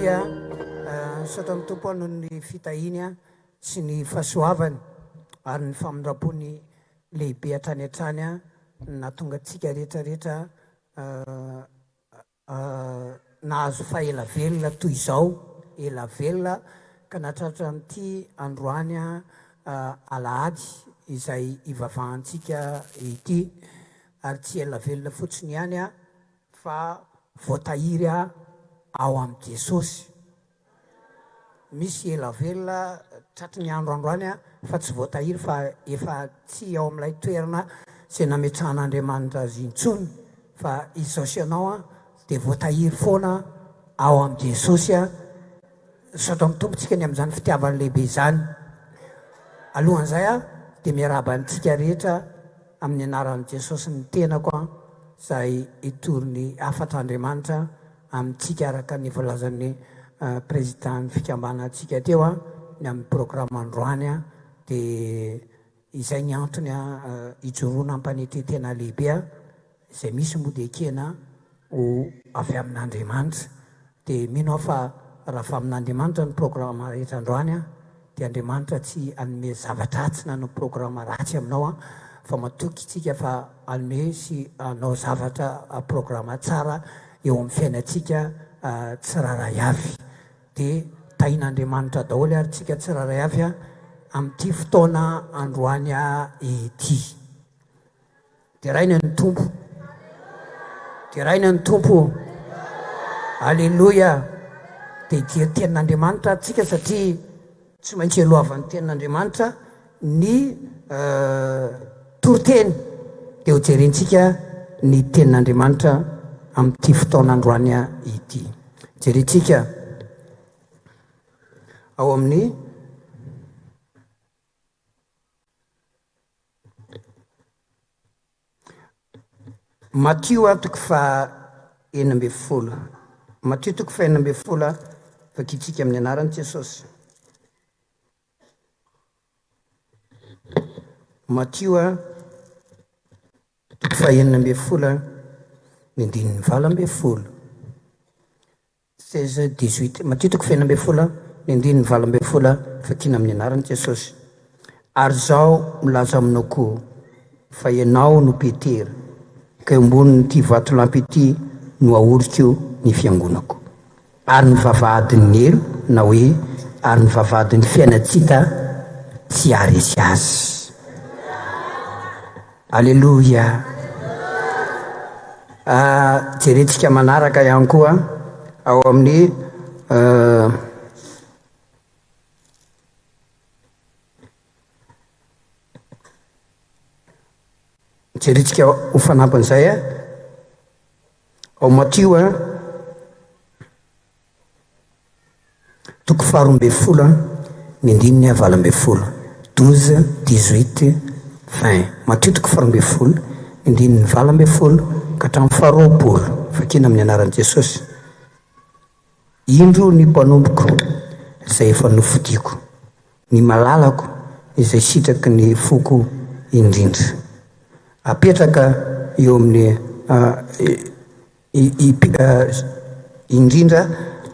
Misaotra ny Tompo aho noho ny fitahiany sy ny fahasoavany ary ny famindrampony lehibe hatrany hatrany nahatonga antsika rehetra rehetra nahazo faha ela velona toy izao, ela velona ka nahatratra an'ity androany alahady izay ivavahantsika ity ary tsy ela velona fotsiny ihany fa voatahiry ao amin'i Jesosy. Misy ela velona tratry ny andro androany fa tsy voatahiry fa efa tsy ao amin'ilay toerana izay nametrahan'Andriamanitra azy intsony fa izao sy ianao dia voatahiry foana ao amin'i Jesosy. Misaotra amin'ny Tompo tsika ny amin'izany fitiavany lehibe izany. Alohan'izay dia miarahaba antsika rehetra Amin'ny anaran'i Jesosy ny tenako aho izay hitory ny hafatr'Andriamanitra amintsika araka ny voalazan'ny Président ny fikambanantsika teo ny amin'ny programme androany dia izay ny antony hijoroana am-panetren-tena lehibe izay misy moa dia ekena ho avy amin'Andriamanitra. Dia mino aho fa raha avy amin'Andriamanitra ny programa rehetra androany an, dia Andriamanitra tsy hanome zava-dratsy na hanao programa ratsy aminao an, fa matoky isika fa hanome sy hanao zavatra programa tsara eo amin'ny fiainantsika tsirairay avy. Dia tahin'Andriamanitra daholo ary tsika tsirairay avy an, amin'ity fotoana androany ity. Deraina ny Tompo. Deraina ny Tompo. Aleloia. Dia hijery tenin'Andriamanitra ary tsika satria tsy maintsy eloavan'ny tenin'Andriamanitra ny toriteny. Dia ho jerentsika ny tenin'Andriamanitra amin'ity fotoana androany ity. Jerentsika ao amin'ny Matio a toko faha 16. Matio toko faha 16 a, vakintsika amin'ny anaran'i Jesosy. Matio a toko faha 16 a, ny andininy 18. 16, 18. Matio toko fahenina 16, ny andininy 18, vakiana amin'ny anaran'i Jesosy. Ary Izaho milaza aminao koa, fa ianao no Petera, ka eo ambonin'ity vatolampy ity no haoriko ny fiangonako. Ary ny vavahadin'ny helo, na hoe, ary ny vavahadin'ny fiainan-tsy hita tsy haharesy azy. Aleloia! Jerentsika manaraka ihany koa ao amin'ny jerentsika ho fanampin'izay ao Matio a. Toko faharoa 12 ny andininy 18, 12, 18, 20. Matio toko faharoa 12, ny andininy 18 ka hatramin'ny faharoapolo. Vakina amin'ny anaran'i Jesosy. Indro ny mpanompoko izay efa nofidiko, ny malalako izay sitraky ny foko indrindra. Apetraka eo amin'ny Indrindra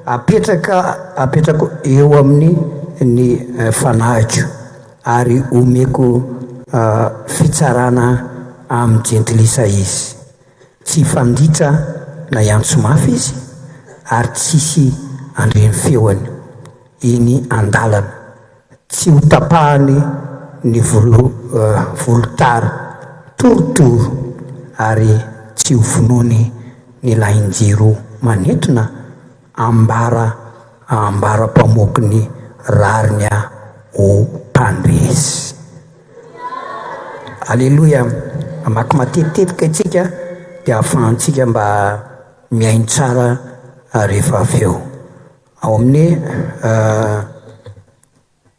apetraka apetrako eo aminy ny fanahiko ary omeko fitsarana amin'ny jentilisa izy. Tsy hifanditra na hiantso mafy izy ary tsy hisy handre ny feony eny an-dalana. Tsy ho tapahany ny volo volotara torotoro ary tsy ho vonoiny ny lahin-jiro manintona ambara ambara-pamoaky ny rariny ho mpandresy. Aleloia! Mamaky matetitetika isika dia ahafahantsika mba mihaino tsara rehefa avy eo. Ao amin'ny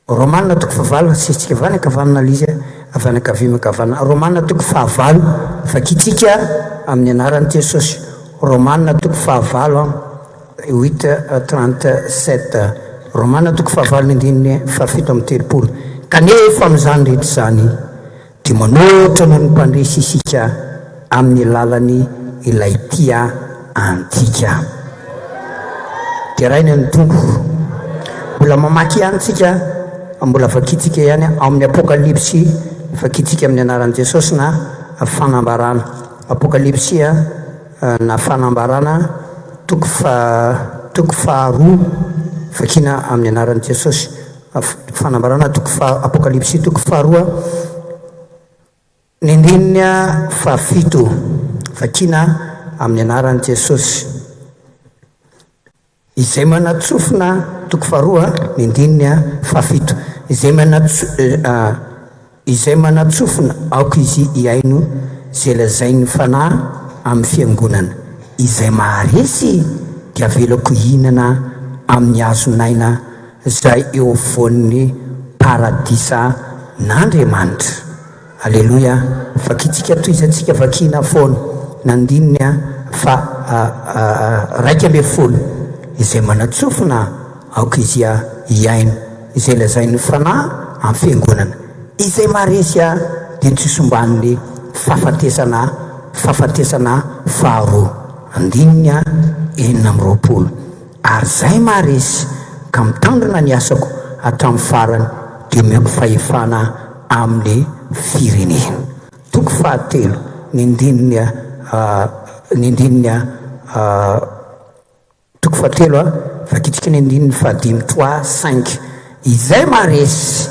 Romana toko fahavalo, asesitsika avy any ankavanana ilay izy, avy any ankavia miankavanana. Romana toko fahavalo, vakintsika amin'ny anaran'i Jesosy. Romana toko fahavalo, huit 37. Romana toko fahavalo ny andininy fahafito amby 30. Kanefa amin'izany rehetra izany, Dia manoatra noho ny mpandresy isika amin'ny alalan'ny ilay tia antsika. Deraina ny Tompo. Mbola mamaky ihany tsika, mbola vakintsika ihany ao amin'ny Apokalypsy, vakintsika amin'ny anaran'i Jesosy na fanambarana. Apokalypsy na fanambarana toko faha toko faharoa, vakina amin'ny anaran'i Jesosy. Fanambarana toko faha Apokalypsy toko faharoa. Ny andininy fahafito, vakina amin'ny anaran'i Jesosy. Izay manatsofina, toko faharoa, ny andininy fahafito. Izay manatso, izay manatsofina, aoka izy hihaino izay lazain'ny Fanahy amin'ny fiangonana. Izay maharesy dia avelako hihinana amin'ny hazon'aina izay eo afovoan'ny paradisa n'Andriamanitra. Aleloia! Vakintsika tohizantsika vakiana foana ny andininy faha 11, Izay manan-tsofina aoka izy hihaino izay lazain'ny Fanahy amin'ny fiangonana. Izay maharesy dia tsy somban'ny fahafatesana fahafatesana faharoa. Andininy 26. Ary izay maharesy ka mitandrina ny asako hatramin'ny farany dia omeko fahefana amin'ny firenena. Toko fahatelo, ny andininy ny andininy toko fahatelo vakitsika ny andininy fahadimy trois cinq. Izay maharesy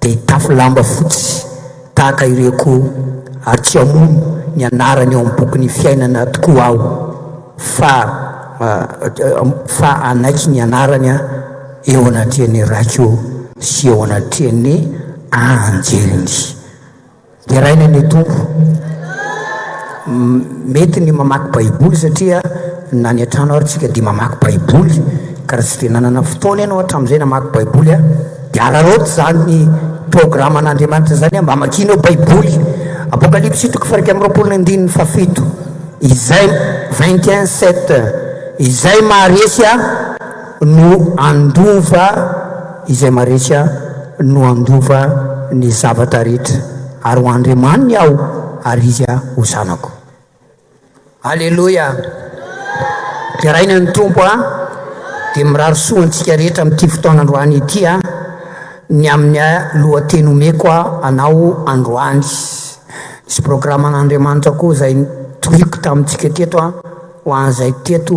dia hitafy lamba fotsy tahaka ireo koa ary tsy hamono ny anarany eo amin'ny bokin'ny fiainana tokoa aho fa fa hanaiky ny anarany eo anatrehan'ny Raiko sy eo anatrehan'ny anjeliny. Deraina ny Tompo. Mety ny mamaky Baiboly satria na any an-trano ary tsika dia mamaky Baiboly, ka raha tsy dia nanana fotoana ianao hatramin'izay namaky Baiboly a, dia araraoty izany programan'Andriamanitra izany mba hamakianao Baiboly. Apokalypsy toko faha 21 ny andininy fahafito, izay 21 sept, izay maharesy a no handova izay maharesy ahy no handova ny zavatra rehetra, ary ho Andriamaniny aho, ary izy ho zanako. Aleloia! Deraina ny Tompo a! Dia mirary soa antsika rehetra amin'ity fotoana androany ity a, ny amin'ny lohateny omeko anao androany. Nisy programan'Andriamanitra koa izay notoriko tamintsika teto a. Ho an'izay teto,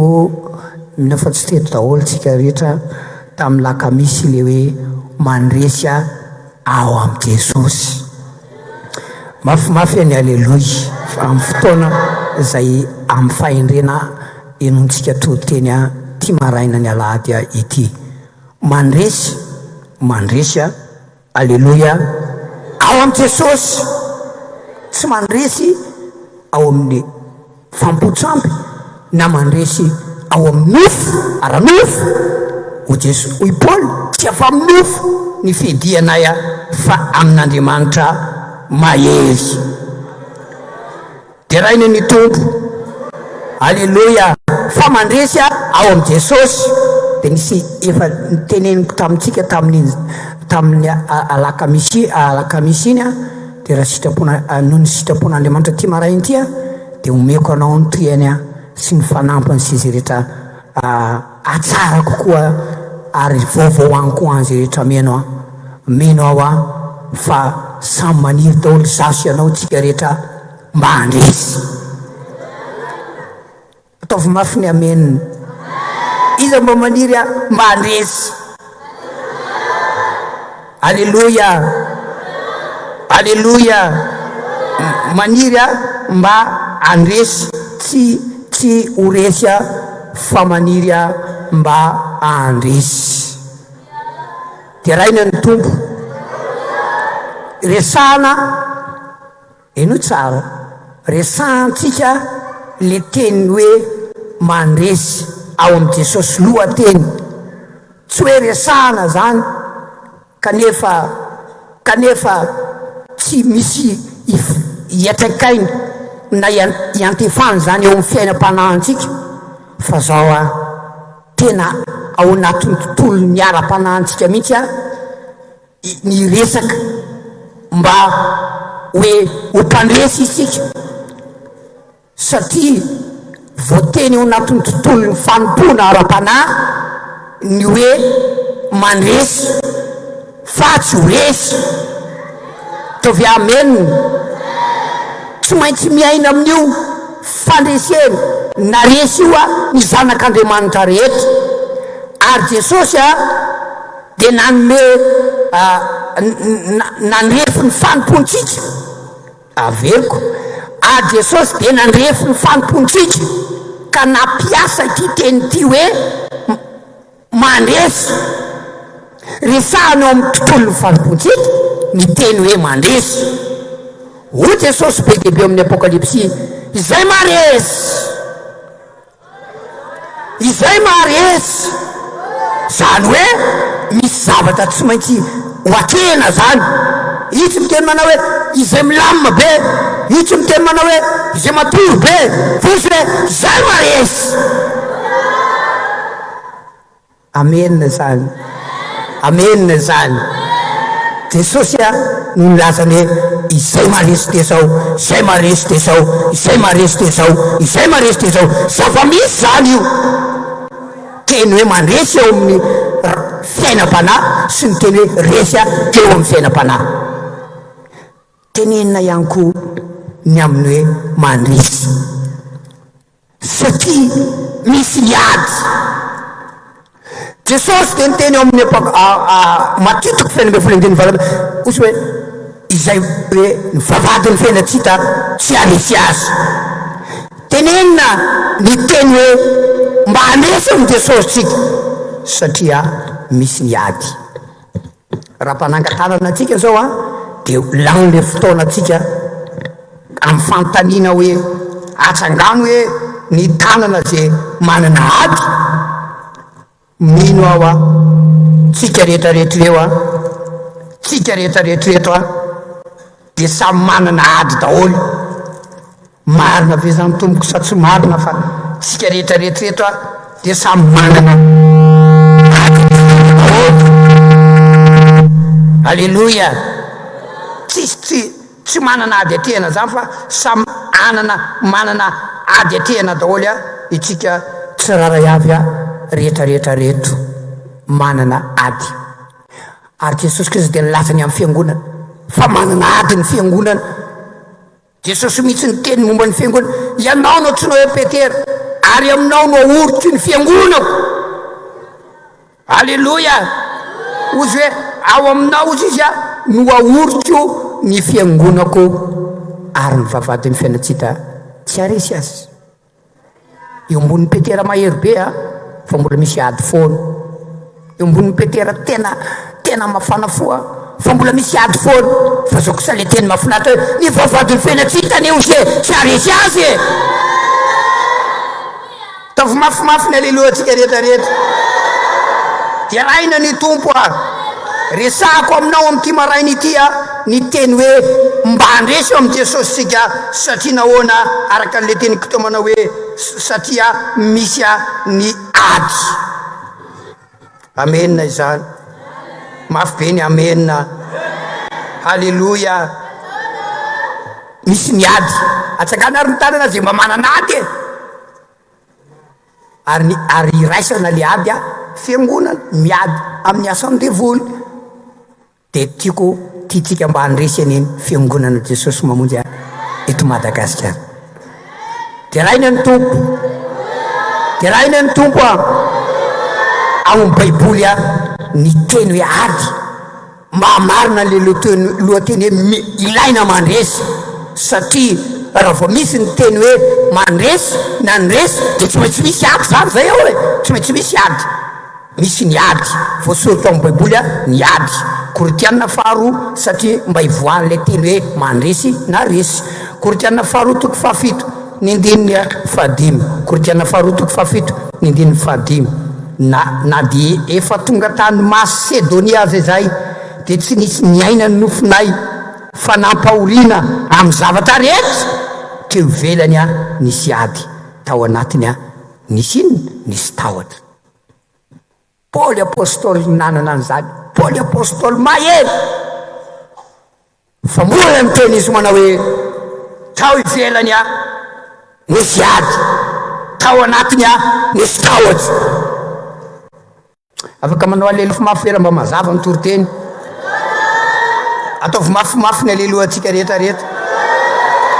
mino aho fa tsy teto daholo tsika rehetra tamin'ny lakamisy le hoe mandresy ao amin'i Jesosy. Mafimafy ny aleloia amin'ny fotoana izay amin'ny fahendrena henointsika toriteny ity maraina ny alahady ity. Mandresy, mandresy Aleloia! Ao amin'i Jesosy, tsy mandresy ao amin'ny fampotsampy na mandresy ao amin'ny nofo, ara-nofo. Hoy Jeso, hoy Paoly, tsy avy amin'ny nofo ny fiadianay fa amin'Andriamanitra mahery. Deraina ny Tompo. Aleloia! Fa mandresy aho ao amin'i Jesosy. Dia nisy efa noteneniko tamintsika tamin'iny tamin'ny alakamisy alakamisy iny aho, dia raha sitrapona noho ny sitrapon'Andriamanitra ity maraina ity aho, dia omeko anao ny tohiny sy ny fanampiny sy izay rehetra hatsara kokoa ary vaovao any koa an'izay rehetra mino aho. Mino aho aho fa samy maniry daholo izaho sy ianao tsika rehetra mba handresy. Ataovy mafy ny amen. Iza mba maniry aho mba handresy? Aleloia! Aleloia! Maniry aho mba handresy, tsy tsy ho resy aho fa maniry aho mba handresy. Deraina ny Tompo. Resahana, henoy tsara, resahantsika le teny hoe mandresy ao amin'i Jesosy lohateny. Tsy hoe resahana zany kanefa kanefa tsy misy iantraikainy na iantefany zany eo amin'ny fiainam-panahintsika fa zao a. Tena ao anatin'ny tontolon'ny ara-panahintsika mihitsy a ny resaka mba hoe ho mpandresy isika satria voateny ao anatin'ny tontolon'ny fanompoana ara-panahy. ny hoe mandresy fa tsy ho resy. Ataovy amen. Tsy maintsy miaina amin'io fandresena na resy io ny zanak'Andriamanitra rehetra. Ary Jesosy dia nanome nandrefy ny fanompoantsika. Averiko, ary Jesosy dia nandrefy ny fanompoantsika ka nampiasa ity teny ity hoe mandresy. Resahana eo amin'ny tontolon'ny fanompoantsika ny teny hoe mandresy. Hoy Jesosy be dia be ao amin'ny Apokalypsy, Izay maharesy! Izay maharesy. Izany hoe misy zavatra tsy maintsy ho atrehina izany. Io tsy miteny manao hoe izay milamina be, io tsy miteny manao hoe izay matory be, fa izy hoe izay maharesy. Amen izany. Amen izany. Jesosy a no nilaza ny hoe izay maharesy dia izao, izay maharesy dia izao, izay maharesy dia izao, izay maharesy dia izao. Zava-misy izany io. Teny hoe mandresy eo amin'ny fiainam-panahy sy ny teny hoe resy eo amin'ny fiainam-panahy. Tenenina ihany koa ny amin'ny hoe mandresy. Satria misy ny ady. Jesosy dia niteny ao amin'ny Matio toko fahenina ambin'ny folo andininy valo hoy hoe izay hoe ny vavahadin'ny fiainantsika tsy hanisy azy. Tenenina ny teny hoe mba hanesy amin'i Jesosy tsika satria misy ny ady. Raha mpanangan-tanana antsika izao an, dia lany le fotoana antsika amin'ny fanontaniana hoe atsangano hoe ny tanana ze manana ady, mino aho an, tsika rehetra rehetra ireo an, tsika rehetra rehetra ireto an, dia samy manana ady daholo. Marina ve zany tompoko sa tsy marina fa tsika rehetra rehetra eto a dia samy manana ady daholo. Aleloia. Tsisy tsy tsy manana ady atrehina zany fa samy anana manana ady atrehina daholo a itsika tsirairay avy a rehetra rehetra reto manana ady. Ary Jesosy Kristy dia nilaza ny amin'ny fiangonana fa manana ady ny fiangonana. Jesosy mihitsy niteny momba ny fiangonana, Ianao no antsoina hoe Petera, ary aminao no ahoriko ny fiangonako. Aleloia! Hozy hoe, ao aminao hozy izy no ahoriko ny fiangonako, ary ny vavahadin'ny fiainantsika tsy haharesy azy. Eo ambonin'i Petera mahery be a, fa mbola misy ady foana. Eo ambonin'i Petera tena tena mafana fo a, fa mbola misy ady foana. Fa zao kosa le teny mahafinaritra hoe ny vavahadin'ny fiainantsika anie ozy e, tsy haharesy azy e. Ataovy mafimafy ny alelohantsika rehetra rehetra. Deraina ny Tompo a. Resahako aminao amin'ity maraina ity a, ny teny hoe mba handresy eo amin'i Jesosy isika satria nahoana araka an'ilay teny Kto manao hoe satria misy ny ady. Amena izany. Mafy be ny amena. Haleloia. Misy ny ady. Atsangano ary ny tanana izay mba manana ady e. Ary ny ary iraisana le ady a, fiangonana miady amin'ny asan'ny devoly. Dia tiako tiantsika mba handresy anie ny fiangonana Jesosy Mamonjy a eto Madagasikara. Deraina ny Tompo. Deraina ny Tompo a. Ao amin'ny Baiboly a ny teny hoe ady. Mahamarina le lohateny hoe ilaina mandresy satria raha vao misy ny teny hoe mandresy na ny resy dia tsy maintsy misy ady zany zay ao e, tsy maintsy misy ady, misy ny ady, voasoratra ao amin'ny baiboly a ny ady, Korintiana faharoa satria mba hivoahan'ilay teny hoe mandresy na resy, Korintiana faharoa toko fahafito ny andininy fahadimy, Korintiana faharoa toko fahafito ny andininy fahadimy. Na na dia efa tonga tany Masedonia aza izahay, dia tsy nisy niaina ny nofinay, fa nampahoriana amin'ny zavatra rehetra, teo ivelany aho nisy ady, tao anatiny aho nisy inona? Nisy tahotra. Paoly Apostoly nanana an'izany, Paoly Apostoly mahery! Fa mbola niteny izy manao hoe, Tao ivelany aho nisy ady, tao anatiny aho nisy tahotra. Afaka manao alelofo mafy ve raha mba mazava ny toriteny? Ataovy mafimafy ny alelohantsika rehetra rehetra.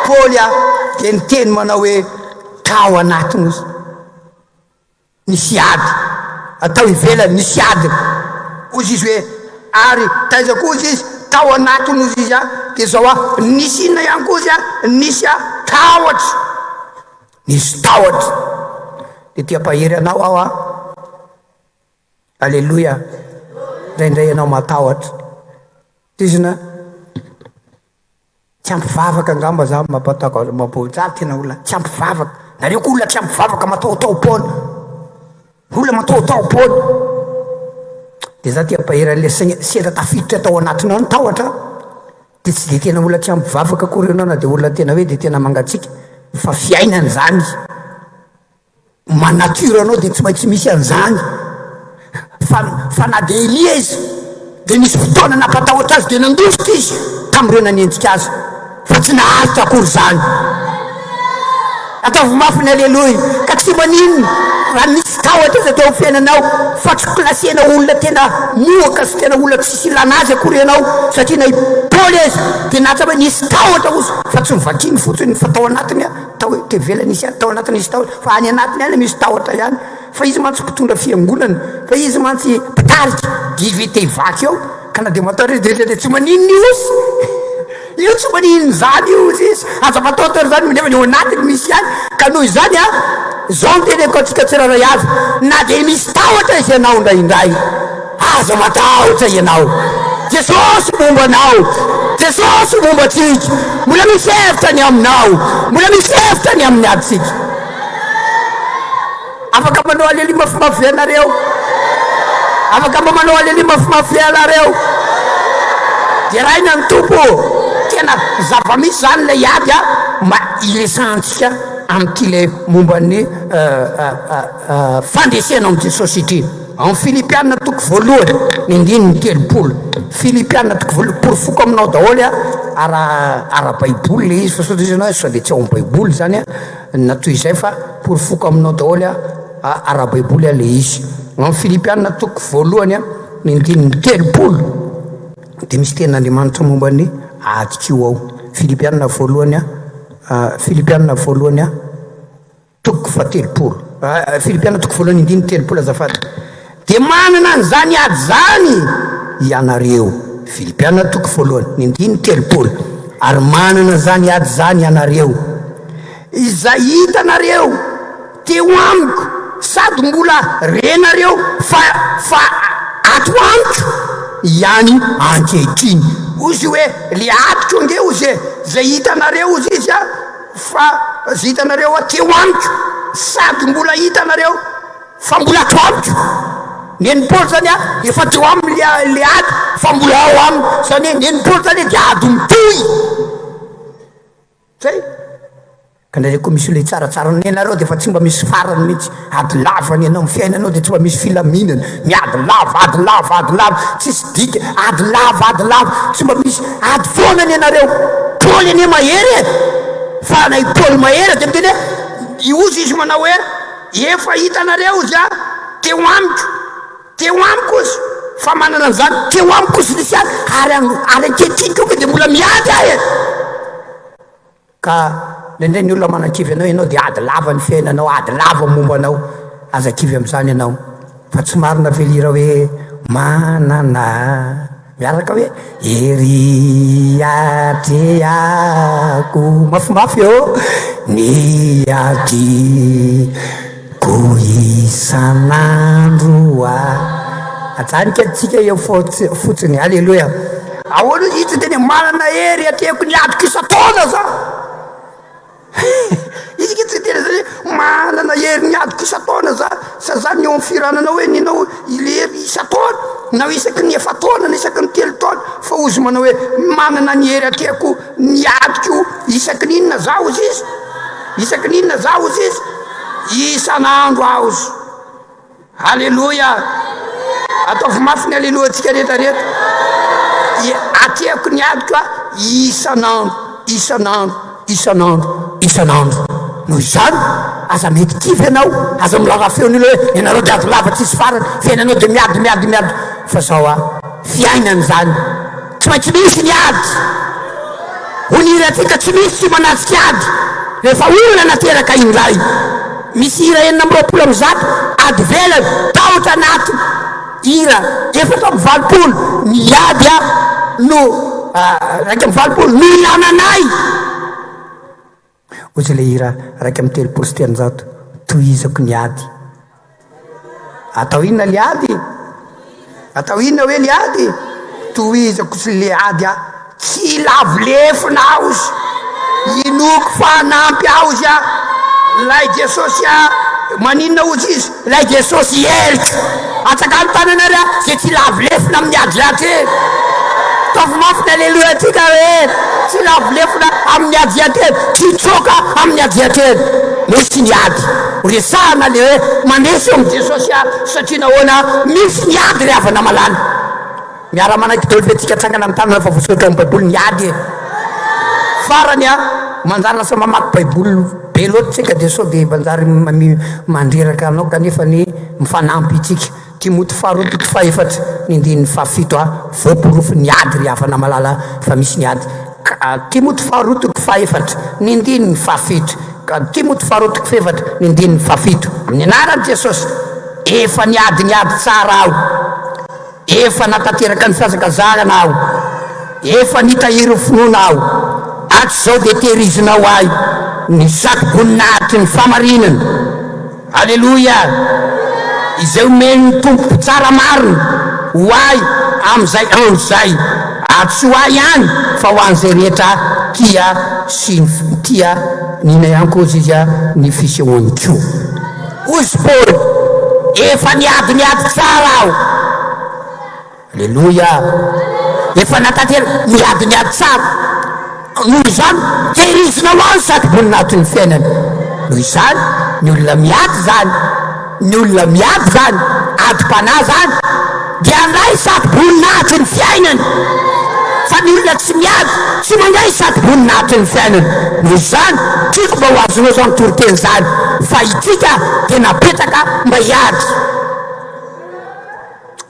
Paoly a dia niteny manao hoe tao anatiny ozy nisy ady, atao ivelany nisy ady. Ozy izy hoe ary taiza koa ozy izy tao anatiny ozy izy a dia zao a nisy inona ihany koa ozy a nisy a tahotra, nisy tahotra. Dia te hampahery anao aho a. Aleloia! Indraindray ianao matahotra. Tohizina, Tsy ampy vavaka angamba za mampatako mampo-, za tena olona tsy ampy vavaka. Nareo koa olona tsy ampy vavaka matahotaho-poana. Olona matahotaho-poana. Dia za te hampahery an'ilay saina sendra tafiditra tao anatinao ny tahotra dia tsy dia tena olona tsy ampy vavaka akory ianao na dia olona tena hoe dia tena mangatsiaka fa fiainana izany. Maha nature anao dia tsy maintsy misy an'izany fa fa na dia Elia izy dia nisy fotoana nampatahotra azy dia nandositra izy tamin'ireo nanenjika azy fa tsy naharitra akory izany. Ataovy mafy ny aleloia ka tsy maninona raha misy tahotra aza teo amin'ny fiainanao fa tsy classer-na olona tena mohaka sy tena olona tsisy ilana azy akory ianao satria na i Paoly aza dia nahatsapa hoe nisy tahotra ozy fa tsy novakiany fotsiny fa tao anatiny Tao ivelany nisy ady, tao anatiny nisy tahotra, fa any anatiny any misy tahotra ihany. Fa izy mantsy mpitondra fiangonana, fa izy mantsy mpitarika, dia izy ve te hivaky eo? Ka na dia matahotra izy dia dia tsy maninona io osy. Io tsy maninona izany io osy izy. Aza matahotra izany, nefa ny ao anatiny misy ihany. Ka noho izany an, izao no teneniko antsika tsirairay avy, na dia misy tahotra izy ianao indraindray, Aza matahotra ianao. Jesosy momba anao. Jesosy momba antsika. Mbola misy hevitra ny aminao. Mbola misy hevitra ny amin'ny adintsika. Afaka manao alelia mafimafy ve ianareo? Afaka mba manao alelia mafimafy ve ianareo? Deraina ny Tompo. Tena zava-misy izany ilay ady a, mba hiresahantsika amin'ity ilay momba ny fandresena ao amin'i Jesosy ity. Ao amin'ny Filipiana toko voalohany, ny andininy 30. Filipiana toko voalohany, porofoko aminao daholo a, ara, ara-baiboly ilay izy, fa sao dia izy ianao sao dia tsy ao amin'ny baiboly izany a, na toy izay fa porofoko aminao daholo a, ara-baiboly a ilay izy. Ao amin'ny Filipiana toko voalohany a, ny andininy 30, dia misy tenin'Andriamanitra momba ny adiko io ao. Filipiana voalohany a, Filipiana voalohany a. Toko fahatelopolo. Filipiana toko voalohany andininy 30 azafady. Dia manana an'izany ady izany ianareo. Filipiana toko voalohany ny andininy 30. Ary manana an'izany ady izany ianareo. Izay hitanareo teo amiko sady mbola renareo fa fa ato amiko ihany ankehitriny. Hozy hoe le adiko ange hozy e, izay hitanareo hozy izy a. Fa zay hitanareo aho teo amiko sady mbola hitanareo fa mbola ato amiko. Nen'i Paoly zany a efa teo aminy le le ady fa mbola ao aminy. Zany hoe nen'i Paoly zany dia ady mitohy. Zay. Ka indraindray koa misy olona hitsaratsara ny nenareo dia efa tsy mba misy farany mihitsy. Ady lava ny anao, ny fiainanao dia tsy mba misy filaminana. Miady lava, ady lava, ady lava, tsisy dika, ady lava, ady lava, tsy mba misy, ady foana ny anareo. Paoly anie mahery e! Fa na i Paoly mahery dia miteny hoe, i ozy izy manao hoe, efa hitanareo ozy a, teo amiko, teo amiko ozy, fa manana an'izany, teo amiko ozy nisy ady, ary ary ankehitriny koa dia mbola miady aho e! Ka indraindray ny olona manakivy anao ianao dia ady lava ny fiainanao, ady lava ny momba anao. Aza kivy amin'izany ianao. Fa tsy marina ve lira hoe manana miaraka hoe ery atrehako mafimafy ô ny ady Ko isan'andro a. Ajaniko antsika eo fotsiny. Aleloia. Ahoana izy io tena manana hery atrehiko ny adiko isan-taona za. Izy nge tsy tena zany hoe manana hery ny adiko isan-taona za. Sa zany ny eo amin'ny fihiranana hoe ny anao ilay hery isan-taona na isaky ny efa-taona na isaky ny 3 taona fa ozy manao hoe manana ny hery atrehiko ny adiko isaky ny inona za ozy izy. Isaky ny inona za ozy izy? Isan'andro aho ozy. Aleloia! Ataovy mafy ny aleloia antsika rehetra rehetra. Atrehako ny adiko a isan'andro, isan'andro, isan'andro, isan'andro. Noho izany, Aza mety kivy ianao, aza miraharaha feon'olona hoe ianareo dia ady lava tsisy farany, fiainanao dia miady, miady, miady. Fa zao a, fiainana izany, tsy maintsy misy ny ady. Hoy ny hirantsika, tsy misy tsy manatrika ady, rehefa olona nateraka indray. Misy hira 126, ady ivelany, tahotra anatiny. Hira 84, ny ady a no 81, no ilana anay. Hoy ilay hira 331, Tohizako ny ady. Atao inona le ady? Atao inona hoe le ady? Tohizako sy le ady a. Tsy lavo lefona aho izy. Inoako fa hanampy aho izy a. Ilay Jesosy a. Maninona hozy izy? Ilay Jesosy heriko. Atsangano tanana ary a, zay tsy lavo lefona amin'ny ady atrehy. Ataovy mafy ny aleloia antsika hoe tsy lavo lefona amin'ny ady atrehy, tsy hitsoaka amin'ny ady atrehy. Misy ny ady. Resahana le hoe mandresy eo amin'i Jesosy aho satria nahoana? Misy ny ady ry havana malala. Miara manaiky daholo ve tsika tsangana ny tanana fa voasoratra ao am baiboly ny ady e! Farany a, manjary lasa mamaky baiboly be loatra tsika dia sao dia manjary mandreraka anao kanefa anie mifanampy itsika. Timoty faharoa toko fahaefatra ny andininy fahafito a, voaporofo ny ady ry havana malala fa misy ny ady. Ka Timoty faharoa toko fahaefatra ny andininy fahafito ka Timoty faharoa toko fahefatra ny andininy fahafito amin'ny anaran'i Jesosy efa niady ny ady tsara aho. Efa natanteraka ny fihazakazahana aho, efa nitahiry finoana aho, hatrizao dia tehirizinao ahy ny satroboninahitry ny fahamarinana. Aleloia! Izay omen'ny Tompo mpitsara marina ho ahy amin'izay andro izay, ary tsy ho ahy ihany fa ho an'izay rehetra tia sy tia ny inona ihany koa hozy izy ny fisehoany koa. Hoy i Paoly, Efa niady ny ady tsara aho. Aleloia! Efa natanteraka, niady ny ady tsara. Noho izany, tehirizina ho ahy ny satroboninahitry ny fiainana. Noho izany, ny olona miady izany, ny olona miady izany, adim-panahy izany, dia handray satroboninahitry ny fiainana. Fa ny olona tsy miady, tsy mandray satroboninahitry ny fiainana. Noho izany, tiako mba ho azonao izany toriteny izany, fa itsika dia napetraka mba hiady.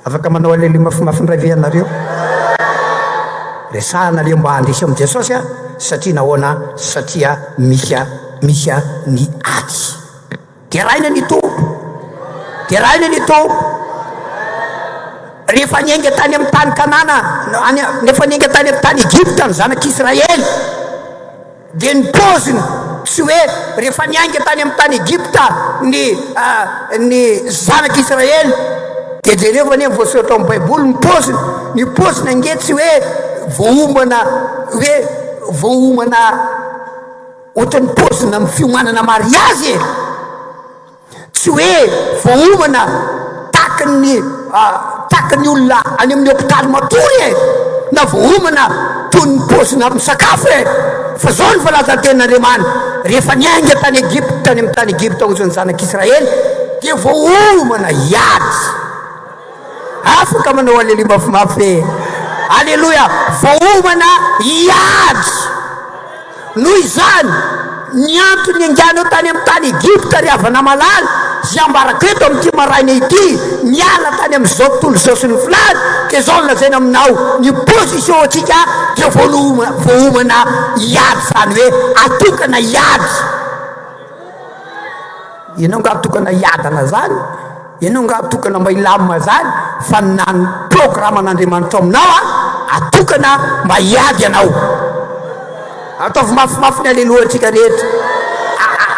Afaka manao aleloia mafimafy indray ve ianareo? Resahana aleo mba handresy amin'i Jesosy a, satria nahoana? Satria misy misy ny ady. Deraina ny Tompo! Deraina ny Tompo! Rehefa niainga tany amin'ny tany Kanana, any, rehefa niainga tany amin'ny tany Egypta ny zanak'Israely, dia ny paoziny tsy hoe rehefa niainga tany amin'ny tany Egypta ny ny zanak'Israely, dia jereo anie ny voasoratra ao amin'ny Baiboly ny paoziny, ny paoziny ange tsy hoe voaomana hoe voaomana Ohatran'ny paozina amin'ny fiomanana mariazy e! Tsy hoe voaomana tahaky ny tahaky ny olona any amin'ny hopitaly matory e! Na voaomana toy ny paozina amin'ny sakafo e! Fa izao no voalazan'ny tenin'Andriamanitra, rehefa niainga tany Egypta, tany amin'ny tany Egypta hozy ny zanak'Israely, dia voaomana hiady. Afaka manao aleloia mafimafy ve? Aleloia! Voaomana hiady. Noho izany, ny antony niainganao tany amin'ny tany Egypta, ry havana malala, izay ambarako eto amin'ity maraina ity, niala tany amin'izao tontolo izao sy ny filany, dia izao no lazaina aminao, ny position antsika dia voaomana hiady, izany hoe atokana hiady. Ianao angaha tokana hiadana zany? Ianao angaha tokana mba hilamina zany? Fa na ny programan'Andriamanitra ao aminao a, atokana mba hiady ianao. Ataovy mafimafy ny alelohantsika rehetra.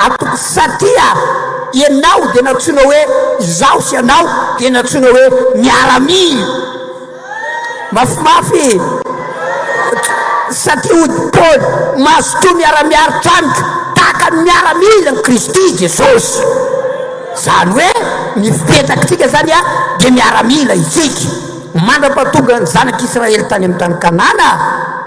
Atoko satria ianao dia nantsoina hoe izaho sy ianao dia nantsoina hoe miaramila. Mafimafy satria hoy Paoly, mazotoa miara-miaritra amiko tahaka ny miaramilan'i Kristy Jesosy. Izany hoe ny fipetrakitsika izany dia miaramila isika. Mandra-pahatonga ny zanak'Israely tany amin'ny tany Kanana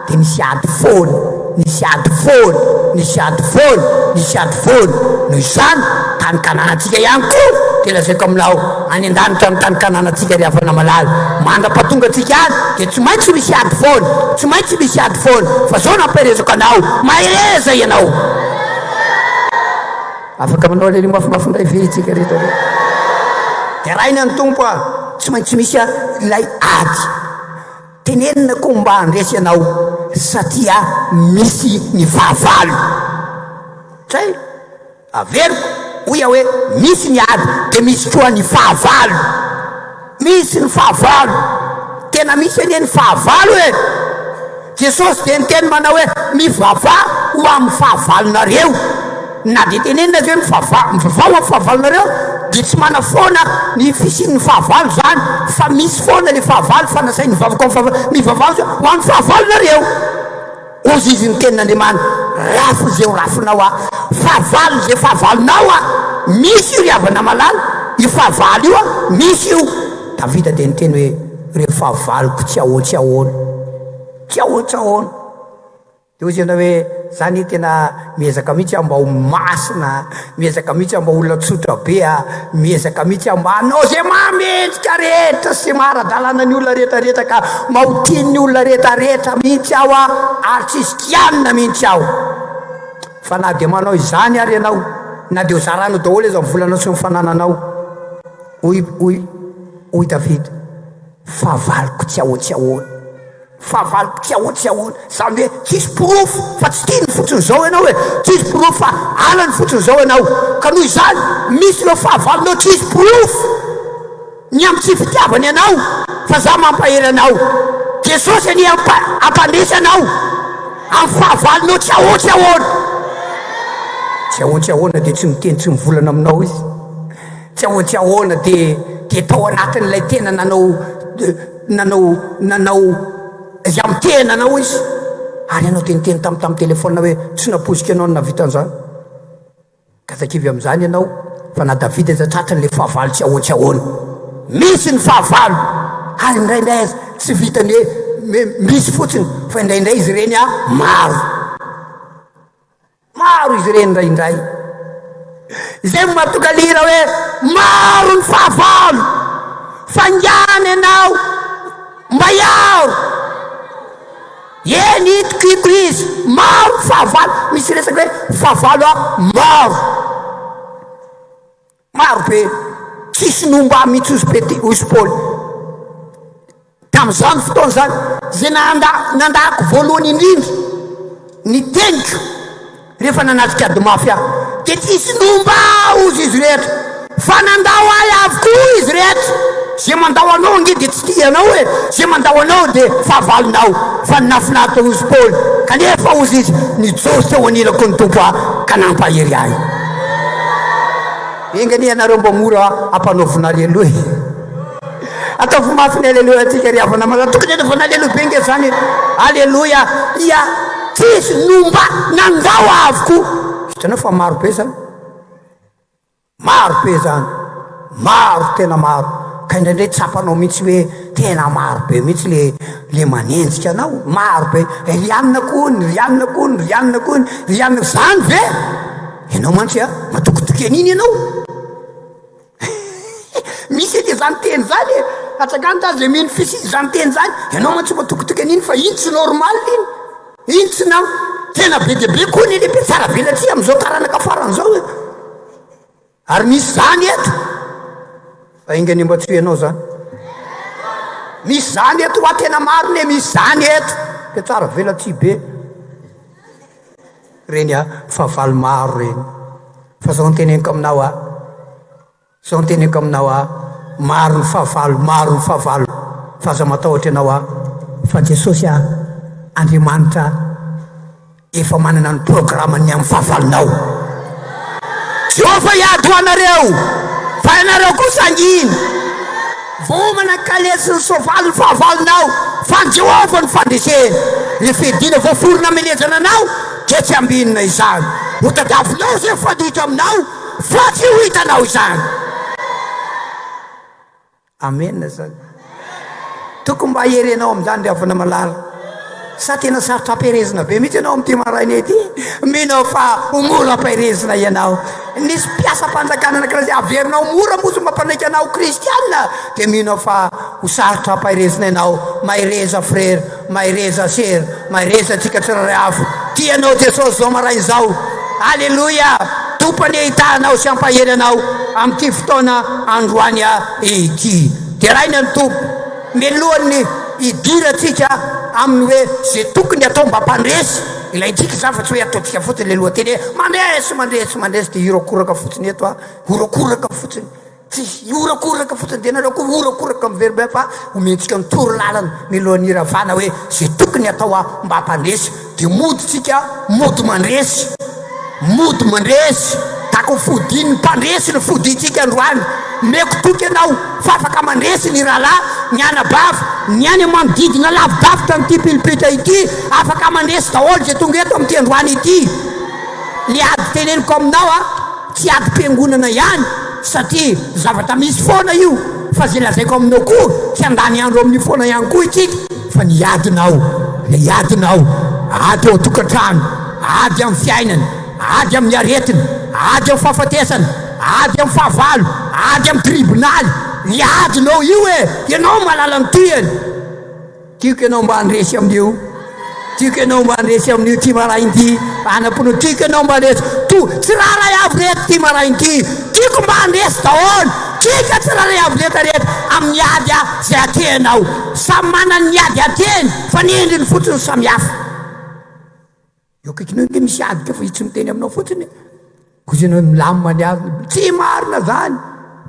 dia nisy ady foana, nisy ady foana, nisy ady foana, nisy ady foana. Noho izany, tany Kananantsika ihany koa dia lazaiko aminao, Any an-danitra ny tany Kananantsika ry havana malala. Mandra-pahatonga antsika any dia tsy maintsy misy ady foana, tsy maintsy misy ady foana. Fa zao no ampiherezako anao, mahereza ianao. Afaka manao aleloia mafimafy indray ve isika rehetra rehetra? Deraina ny Tompo a! Tsy maintsy misy ilay ady. Tenenina koa mba handresy ianao satria misy ny fahavalo. Zay. Averiko, hoy aho hoe misy ny ady dia misy koa ny fahavalo. Misy ny fahavalo. Tena misy anie ny fahavalo e! Jesosy dia niteny manao hoe mivavaha ho amin'ny fahavalonareo. Na dia tenenina aza hoe mivavaha, mivavaha ho amin'ny fahavalonareo dia tsy manafoana ny fisian'ny fahavalo izany fa misy foana ilay fahavalo fa nasainy nivavaka ho amin'ny fahavalo, mivavaha ho amin'ny fahavalonareo. Hozy izy ny tenin'Andriamanitra, rafo izay ho rafonao aho, fahavalo izay fahavalonao aho. Misy io ry havana malala, io fahavalo io an, misy io. Davida dia niteny hoe, ireo fahavaloko tsy ahoan tsy ahoana, tsy ahoan tsy ahoana. Dia hozy ianao hoe, za anie tena miezaka mihitsy aho mba ho masina, miezaka mihitsy aho mba olona tsotra be aho, miezaka mihitsy aho mba hanao izay mahamendrika rehetra sy maha-ara-dalàna ny olona rehetra rehetra ka mba ho tian'ny olona rehetra rehetra mihitsy aho aho ary tsy hisy kianina mihitsy aho. Fa na dia manao izany ary ianao, na dia ho zaranao daholo aza ny volanao sy ny fanananao, hoy, hoy, hoy Davida, fahavaloko tsy ahoan-tsy ahoana. Fahavaloko tsy ahoana tsy ahoana. Izany hoe tsisy porofo fa tsy tiany fotsiny izao ianao e! Tsisy porofo fa halany fotsiny izao ianao. Ka noho izany misy ireo fahavalonao tsisy porofo ny amin'ny tsy fitiavany anao fa za mampahery anao. Jesosy anie hampa hampandresy anao amin'ny fahavalonao tsy ahoana tsy ahoana. Tsy ahoana tsy ahoana dia tsy miteny tsy mivolana aminao izy. Tsy ahoana tsy ahoana dia dia tao anatin'ilay tena nanao nanao nanao izay amin'ny tenanao izy ary ianao dia niteny tamin'ny tamin'ny telefaonina hoe tsy nampoiziko ianao no nahavita an'izany. Ka aza kivy amin'izany ianao fa na Davida aza tratran'ilay fahavalo tsy ahoan tsy ahoana. Misy ny fahavalo ary indraindray aza tsy vitan'ny hoe misy fotsiny fa indraindray izy ireny maro. Maro izy ireny indraindray. Izay no mahatonga ny hira hoe maro ny fahavalo, faingàna ianao mba hiaro. Eny, itokiako izy, maro ny fahavalo. Misy resaka hoe fahavalo maro. Maro be, tsisy nomba ahy mihitsy hozy Pete, hozy Paoly. Tamin'izany fotoana izany, izay nanda, nandahako voalohany indrindra ny teniko rehefa nanatrika ady mafy aho, dia tsisy nomba ahy hozy izy rehetra, fa nandao ahy avokoa izy rehetra. Izay mandao anao ange dia tsy tia anao e, izay mandao anao dia fahavalonao. Fa ny nahafinaritra hozy Paoly, kanefa hozy izy, nijoro teo anilako ny Tompo aho ka nampahery ahy. Enga anie ianareo mba mora ampanaovina aleloia. Ataovy mafy ny aleloia antsika ry havana malala. Tokony hanaovana aleloia be nge zany e. Aleloia. Ia, tsisy nomba nandao avokoa. Hitanao fa maro be zany. Maro be zany. Maro tena maro. Ka indraindray tsapanao mihitsy hoe tena maro be mihitsy le le manenjika anao. Maro be. Ry anona koa ony, ry anona koa ony, ry anona koa ony, ry anona. Zany ve? Ianao mantsy a, matokitoky an'iny ianao. Misy anie zany teny zany e. Atsangano za zay mino fisian'izany zany teny zany. Ianao mantsy matokitoky an'iny fa iny tsy normal iny. Iny tsy na tena be dia be koa ny le mpiatsara velatsihy amin'izao taranaka farany zao e. Ary misy zany eto. Fa enga anie mba tsy ho ianao zany. Misy zany eto hoa tena marina e, misy zany eto. Mpiatsara velatsihy be. Reny a, fahavalo maro reny. Fa zao no teneniko aminao a, zao no teneniko aminao a, maro ny fahavalo, maro ny fahavalo, fa aza matahotra ianao a, fa Jesosy a, Andriamanitra efa manana ny programany amin'ny fahavalonao. Jehovah hiady ho anareo, fa ianareo kosa hangina. Voaomana ny kalesy sy ny soavaly ny fahavalonao, fa an'i Jehovah ny fandresena. Ny fiadiana voaforona hamelezana anao dia tsy hambinina izany. Hotadiavinao izay mifanohitra aminao, fa tsy ho hitanao izany. Amena izany. Tokony mba hahery anao amin'izany ry havana malala. Sa tena sarotra ampiherezina be mihitsy ianao amin'ity maraina ity? Mino aho fa ho mora ampaherezina ianao. Nisy mpiasam-panjakana anankiray izay averinao mora moa tsy mampanaiky anao ho kristiana, dia mino aho fa ho sarotra ampaherezina ianao. Mahereza frera, mahereza sera, mahereza antsika tsirairay avy. Tia anao Jesosy izao maraina izao. Aleloia! Tompo anie hitahy anao sy hampahery anao amin'ity fotoana androany ity. Deraina ny Tompo. Mialohan'ny hidirantsika amin'ny hoe izay tokony atao mba hampandresy, ilaintsika izany fa tsy hoe ataontsika fotsiny ilay lohateny hoe mandresy, mandresy, mandresy dia hiroakoraka fotsiny eto aho, horakoraka fotsiny. Tsy hihorakoraka fotsiny dia nareo koa horakoraka miverimberina fa omentsika ny toro lalana mialohan'ny hiravana hoe izay tokony atao aho mba hampandresy dia mody tsika mody mandresy mody mandresy tahaka ny fodian'ny mpandresy ny fodiantsika androany omeko toky ianao fa afaka mandresy ny rahalahy ny anabavy ny any manodidina lavidavitra an'ity pilipitra ity afaka mandresy daholo izay tonga eto amin'ity androany ity le ady teneniko aminao a Tsy adim-piangonana ihany satria zavatra misy foana io fa zay lazaiko aminao koa tsy handany andro amin'io foana ihany koa itsika fa ny adinao ilay adinao ady ao an-tokantrano ady amin'ny fiainana ady amin'ny aretina ady amin'ny fahafatesana ady amin'ny fahavalo ady amin'ny tribonaly ny adinao io e ianao mahalala ny tohiny Tiako ianao mba handresy amin'io. Tiako ianao mba handresy amin'io ity maraina ity. Anam-pinoana. Tiako ianao mba handresy. To, tsirairay avy reto ity maraina ity. Tiako mba handresy daholo. Tsika tsirairay avy reto rehetra amin'ny ady izay atrehinao. Samy manana ny ady atrehiny fa ny endriny fotsiny no samihafa. Eo akaikinao ange misy ady ka fa izy tsy miteny aminao fotsiny e. Koa izy ianao milamina ny azy. Tsy marina zany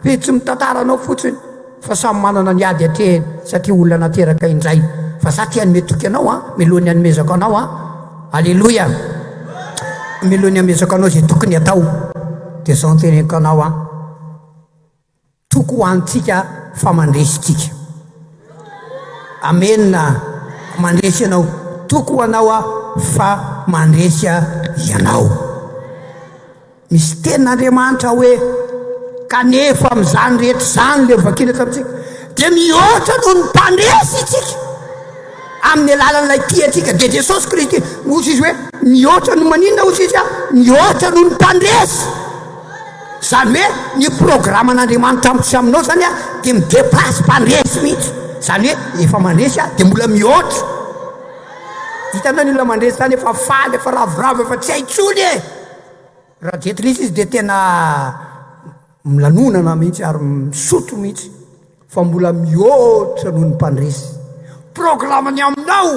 fa izy tsy mitantara anao fotsiny fa samy manana ny ady atrehiny satria olona nateraka indray. Fa za te hanome toky anao an, mialohan'ny hanomezako anao an. Aleloia. Mialohan'ny hanomezako anao izay tokony atao dia zao no teneniko anao an. Toky ho antsika fa mandresy tsika. Amena mandresy ianao. Toky ho anao aho fa mandresy ianao. Misy tenin'Andriamanitra hoe kanefa amin'izany rehetra izany le vakina tamintsika dia mihoatra noho ny mpandresy isika amin'ny alalan'ilay tia antsika dia Jesosy Kristy. Hoy izy hoe mihoatra noho maninona hoy izy mihoatra noho ny mpandresy. Izany hoe ny programan'Andriamanitra amiko sy aminao izany dia mi-depasse mpandresy mihitsy. Izany hoe efa mandresy aho dia mbola mihoatra. Hitanao ny olona mandresy izany efa faly, efa ravoravo, efa tsy hay intsony e! Raha jentilisa izy dia tena milanonana mihitsy ary misotro mihitsy. Fa mbola mihoatra noho ny mpandresy. Programme-ny aminao,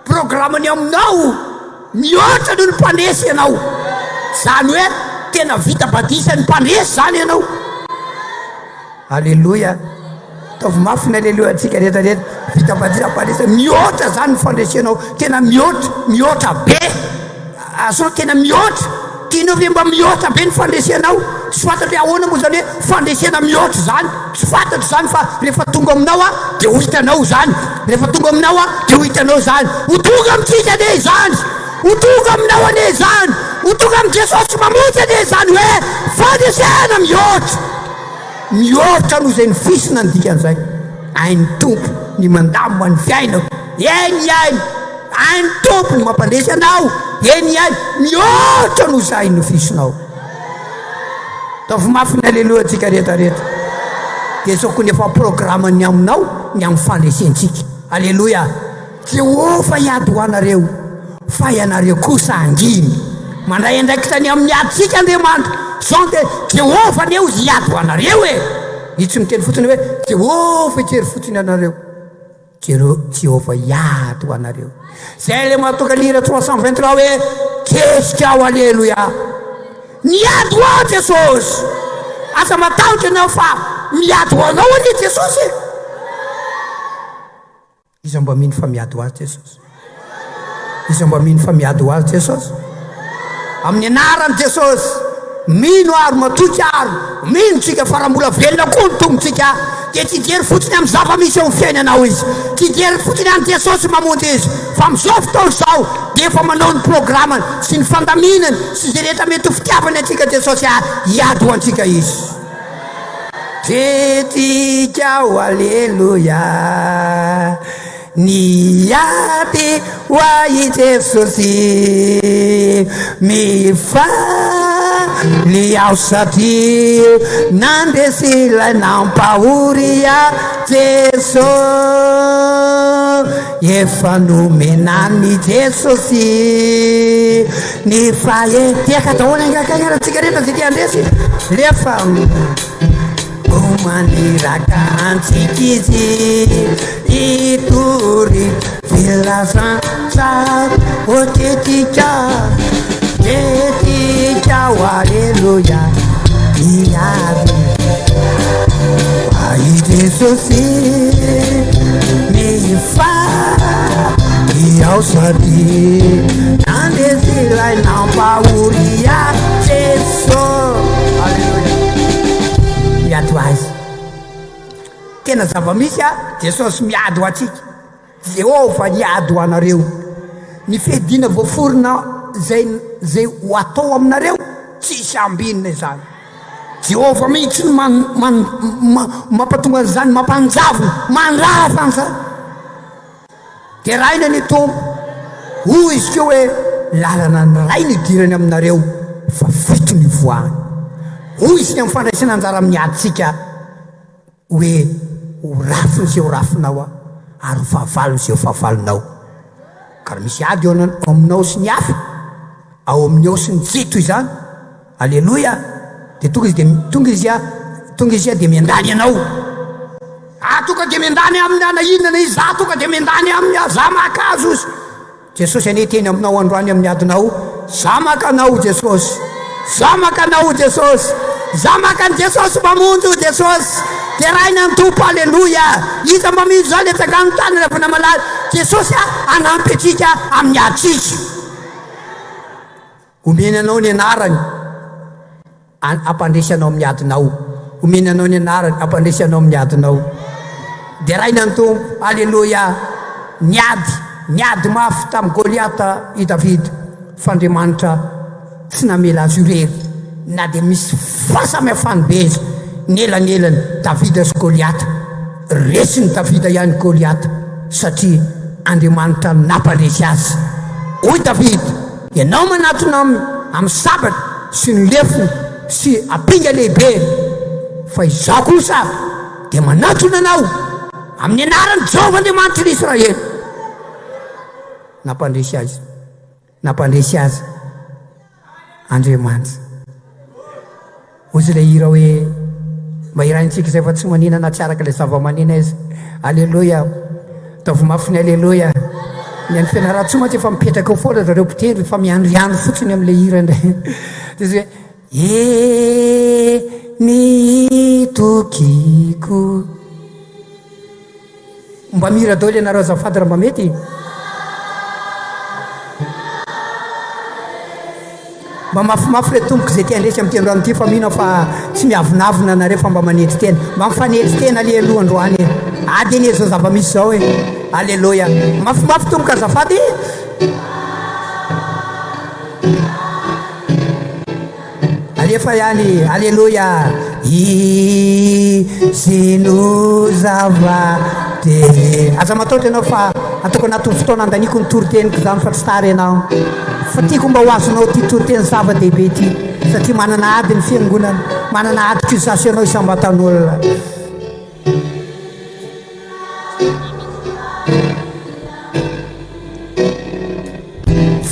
programme-ny aminao, mihoatra noho ny mpandresy ianao. Izany hoe tena vita batisa ny mpandresy izany ianao. Aleloia. Ataovy mafy ny aleloia antsika rehetra rehetra. Vita batisa mpandresy. Mihoatra izany ny fandresenao. Tena mihoatra, mihoatra be. Azonao tena mihoatra. Tianao ve mba mihoatra be ny fandresenao? Tsy fantatro hoe ahoana moa izany hoe fandresena mihoatra izany. Tsy fantatro izany fa rehefa tonga aminao aho dia ho hitanao izany. Rehefa tonga aminao aho dia ho hitanao izany. Ho tonga amintsika anie izany. Ho tonga aminao anie izany. Ho tonga amin'i Jesosy mamonjy anie izany hoe fandresena mihoatra. Mihoatra noho izay nofisina ny dikan'izay. Hain'ny Tompo ny mandamina ny fiainako. Eny hainy. Hain'ny Tompo ny mampandresy anao. Eny hainy. Mihoatra noho izay nofisinao. Ataovy mafy ny aleloia antsika rehetra rehetra. Dia izao koa ny efa programan'ny aminao ny amin'ny fandresentsika. Aleloia. Jehovah hiady ho anareo, fa ianareo kosa hangina. Mandray andraikitra ny amin'ny adintsika Andriamanitra. Izao dia Jehovah anie hozy hiady ho anareo e! Izy tsy miteny fotsiny hoe Jehovah hijery fotsiny anareo. Jereo, Jehovah hiady ho anareo. Izay ilay mahatonga ny hira 323 hoe Kesika aho, aleloia. Miady ho ahy Jesosy. Aza matahotra ianao fa miady ho anao anie Jesosy e! Iza mba mino fa miady ho azy Jesosy? Iza mba mino fa miady ho azy Jesosy? Amin'ny anaran'i Jesosy, mino ary matoky ary mino tsika fa raha mbola velona koa ny Tompontsika dia tsy hijery fotsiny amin'ny zava-misy eo amin'ny fiainanao Izy, tsy hijery fotsiny an'i Jesosy mamonjy Izy, fa amin'izao fotoana izao dia efa manao ny programany sy ny fandaminany sy izay rehetra mety ho fitiavany antsika Jesosy ary hiady ho antsika Izy. Tretrika aho aleloia Niady ho ahy Jesosy Mifaly aho satria nandresy ilay nampahory ahy Jesosy. Efa nomena an'i Jesosy ny fahe. Tehaka daholo angaha kay ary antsika rehetra izay te handresy. Rehefa ho maniraka antsika Izy hitory filazantsara. Ô tetika, tetika, o aleloia, miady. I Jesosy mifaly ao satria nandresy ilay nampahory ahy Jeso. Aleloia. Miady ho azy. Tena zava-misy a, Jesosy miady ho antsika. Jehovah hiady ho anareo. Ny fiadiana voaforona izay izay ho atao aminareo, tsy hisy ambinina izany. Jehovah mihitsy no man, man, ma, mampatonga an'izany, mampanjavona, mandrava an'izany. Deraina ny Tompo. Hoy izy koa hoe, lalana ny Ray no idirany aminareo, fa fito no ivoahany. Hoy izy ny amin'ny fandraisana anjara amin'ny adintsika. Hoe ho rafiny izay ho rafinao aho, ary ho fahavalony izay ho fahavalonao. Ka raha misy ady eo aminao sy ny hafa, ao amin'ny eo sy ny tsy toy izany, Aleloia, dia tonga izy dia tonga izy tonga izy dia miandany anao. Ah, tonga dia miandany aminy aho na inona na iza, za tonga dia miandany aminy aho, za maka azy ozy. Jesosy anie hiteny aminao androany amin'ny adinao, Za maka anao Jesosy, Za maka anao Jesosy, Za maka an'i Jesosy Mpamonjy o Jesosy, Deraina ny Tompo Aleloia, Iza mba mino izany atsangano ny tanana vona malala, Jesosy a hanampy antsika amin'ny adintsika. Omeny anao ny anarany hampandresy anao amin'ny adinao. Omeny anao ny anarany hampandresy anao amin'ny adinao. Deraina ny Tompo. Aleloia. Niady, niady mafy tamin'i Goliata i Davida, fa Andriamanitra tsy namela azy ho irery, na dia misy fahasamihafany be aza ny elanelan'i Davida sy Goliata. Resin'i Davida ihany Goliata, satria Andriamanitra nampandresy azy. Hoy Davida, Ianao manatona aminy amin'ny sabatra sy ny lefona sy ampinga lehibe, fa izaho kosa dia manatona anao amin'ny anaran'i Jehovah Andriamanitry ny Israely. Nampandresy azy, nampandresy azy Andriamanitra. Hozy ilay hira hoe mba hiraintsika izay fa tsy manina na tsy araka ilay zava-manina izy. Aleloia. Ataovy mafy ny aleloia. Ny any Fianarantsoa mantsy efa mipetraka eo foana zareo mpitendry fa miandriandry fotsiny amin'ilay hira indray. Dia izy hoe E ny tokiko. Mba mihira daholo ianareo azafady raha mba mety. Mba mafimafy re tompoko izay te handresy amin'ity androany ity fa mino aho fa tsy miavonavona anareo fa mba manetry tena. Mba mifanetry tena anie aloha androany e. Ady anie izao zava-misy izao e. Aleloia. Mafimafy tompoko azafady. Alefa ihany, Aleloia! Izy no zava-dehibe. Aza matahotra ianao fa ataoko anatin'ny fotoana andaniako ny toriteniko izany fa tsy tara ianao. Fa tiako mba ho azonao ity toriteny zava-dehibe ity satria manana ady ny fiangonana, manana ady koa izaho sy ianao isam-batan'olona.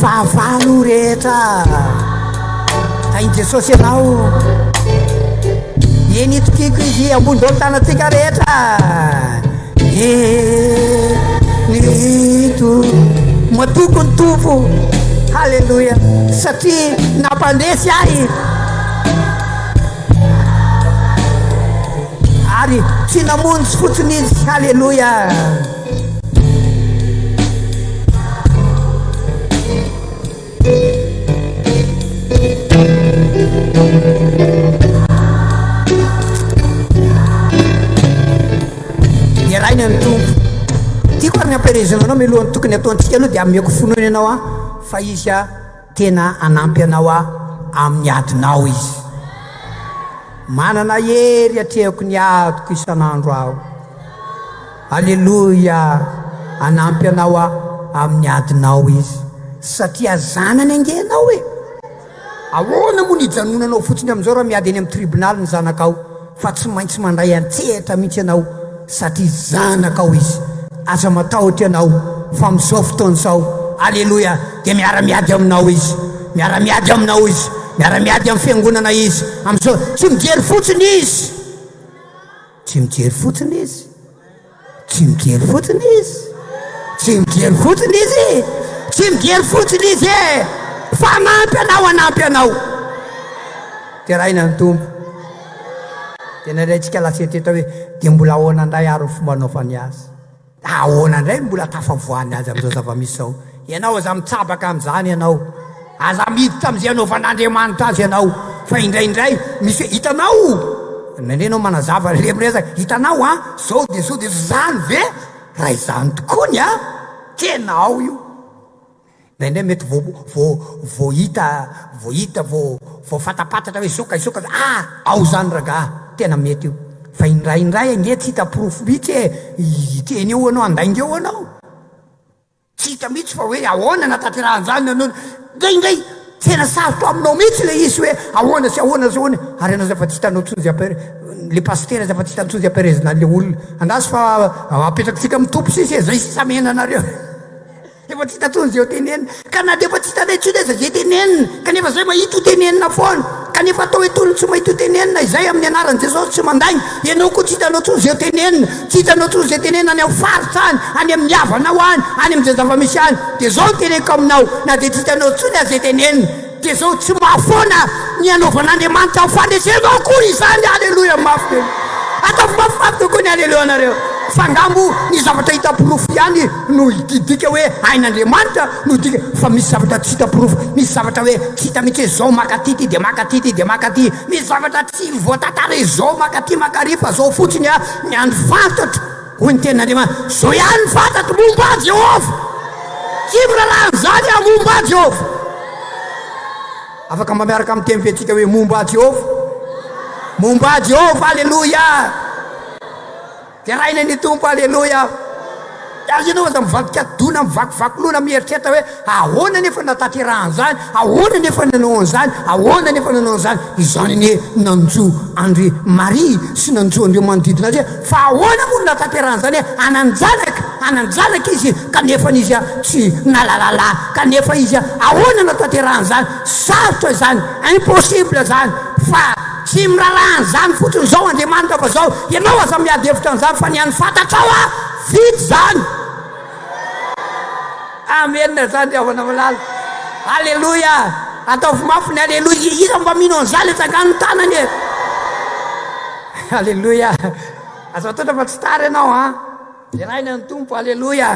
Fahavalo rehetra Tahin'i Jesosy ianao Eny itokiako izy ambony daholo tanantsika rehetra Eny ito Matoky ny Tompo Haleloia Satria nampandresy ahy Ary tsy namonjy fotsiny izy Haleloia Deraina ny Tompo. Tiako ary ny ampielezana anao mialohan'ny tokony ataontsika aloha dia ameko finoana ianao aho fa izy a tena hanampy anao aho amin'ny adinao izy. Manana hery atrehako ny adiko isan'andro aho. Aleloia! Hanampy anao aho amin'ny adinao izy. Satria zanany ange ianao e! Ahoana moa ny hijanonanao fotsiny amin'izao raha miady eny amin'ny tribonaly ny zanakao fa tsy maintsy mandray an-tsehatra mihitsy ianao satria zanakao izy. Aza matahotra ianao. Fa amin'izao fotoana izao, Aleloia, dia miara-miady aminao Izy. Miara-miady aminao Izy. Miara-miady amin'ny fiangonana Izy. Amin'izao, tsy mijery fotsiny Izy. Tsy mijery fotsiny Izy. Tsy mijery fotsiny Izy. Tsy mijery fotsiny Izy. Tsy mijery fotsiny Izy e! Fa hanampy anao, hanampy anao. Deraina ny Tompo. Dia indraindray tsika lasa eritreritra hoe, dia mbola ahoana indray ary ny fomba anaovany azy? Ahoana indray no mbola tafavoahany azy amin'izao zava-misy izao? Ianao aza mitsabaka amin'izany ianao. Aza miditra amin'izay anaovan'Andriamanitra azy ianao. Fa indraindray misy hoe, hitanao? Indraindray ianao manazava ilay miresaka, hitanao an, izao dia izao dia izany ve? Raha izany tokoany an, tena ao io. Indraindray mety vao vao vao hita vao hita vao vao fatapatatra hoe izao ka izao ka ah! Ao izany ragaha, tena mety io. Fa indraindray ange tsy hita porofo mihitsy e, hiteny eo ianao, handainga eo ianao. Tsy hita mihitsy fa hoe ahoana nahatanterahana izany na noana. Indraindray tena sarotra aminao mihitsy ilay izy hoe ahoana sy ahoana sy ahoana ary ianao zay efa tsy hitanao intsony izay ampere le pasitera zay efa tsy hitany intsony izay amperezina an'ilay olona. Andraso fa apetrakitsika amin'ny Tompo sisa e, zay sisa amena anareo. Efa tsy hita intsony izay ho tenenina. Ka na dia efa tsy hitanay intsony aza izay tenenina, kanefa izay mahita ho tenenina foana. Kanefa atao hoe toy ny tsy mahita ho tenenina izay amin'ny anaran'i Jesosy tsy mandainga. Ianao koa tsy hitanao intsony izay ho tenenina. Tsy hitanao intsony izay tenenina any amin'ny faritra any, any amin'ny havanao any, any amin'izay zava-misy any. Dia izao no teneniko aminao, na dia tsy hitanao intsony aza izay tenenina, dia izao tsy mahafoana ny hanaovan'Andriamanitra ny fandresenao akory izany. Aleloia mafy be. Ataovy mafimafy tokoa ny aleloianareo. Fa angaha moa ny zavatra hita porofo ihany no hidika hoe hain'Andriamanitra no dika fa misy zavatra tsy hita porofo, misy zavatra hoe tsy hita mihitsy hoe zao maka aty ty dia maka aty ty dia maka aty, misy zavatra tsy voatantara hoe zao maka aty maka ary fa zao fotsiny a ny an'ny fantatro, hoy ny tenin'Andriamanitra, zao ihany ny fantatro momba an'i Jehovah, tsy miraharaha an'izany aho momba an'i Jehovah. Afaka mba miaraka miteny ve tsika hoe momba an'i Jehovah? Momba an'i Jehovah, aleloia! Deraina ny Tompo, Aleloia! Ary ianao aza mivadika dona, mivakivaky loha na mieritreritra hoe, Ahoana anefa no nahatanterahany izany? Ahoana anefa no nanao an'izany? Ahoana anefa no nanao an'izany? Izany anie nanjo an-dry Maria sy nanjo an'ireo manodidina azy hoe, Fa ahoana moa no nahatanterahany izany hoe hanan-janaka? Hanan-janaka izy, kanefa izy tsy nalalala, kanefa izy, ahoana no nahatanterahany izany? Sarotra izany, impossible izany, fa. Tsy miraharaha an'izany fotsiny izao Andriamanitra fa izao ianao aza miady hevitra an'izany fa ny an'ny fantatrao a! Vita izany! Amen zany ry havana malala. Aleloia! Ataovy mafy ny aleloia. Iza mba mino an'izany? Atsangano ny tanany e! Aleloia! Aza matahotra fa tsy tara ianao an! Deraina ny Tompo, Aleloia!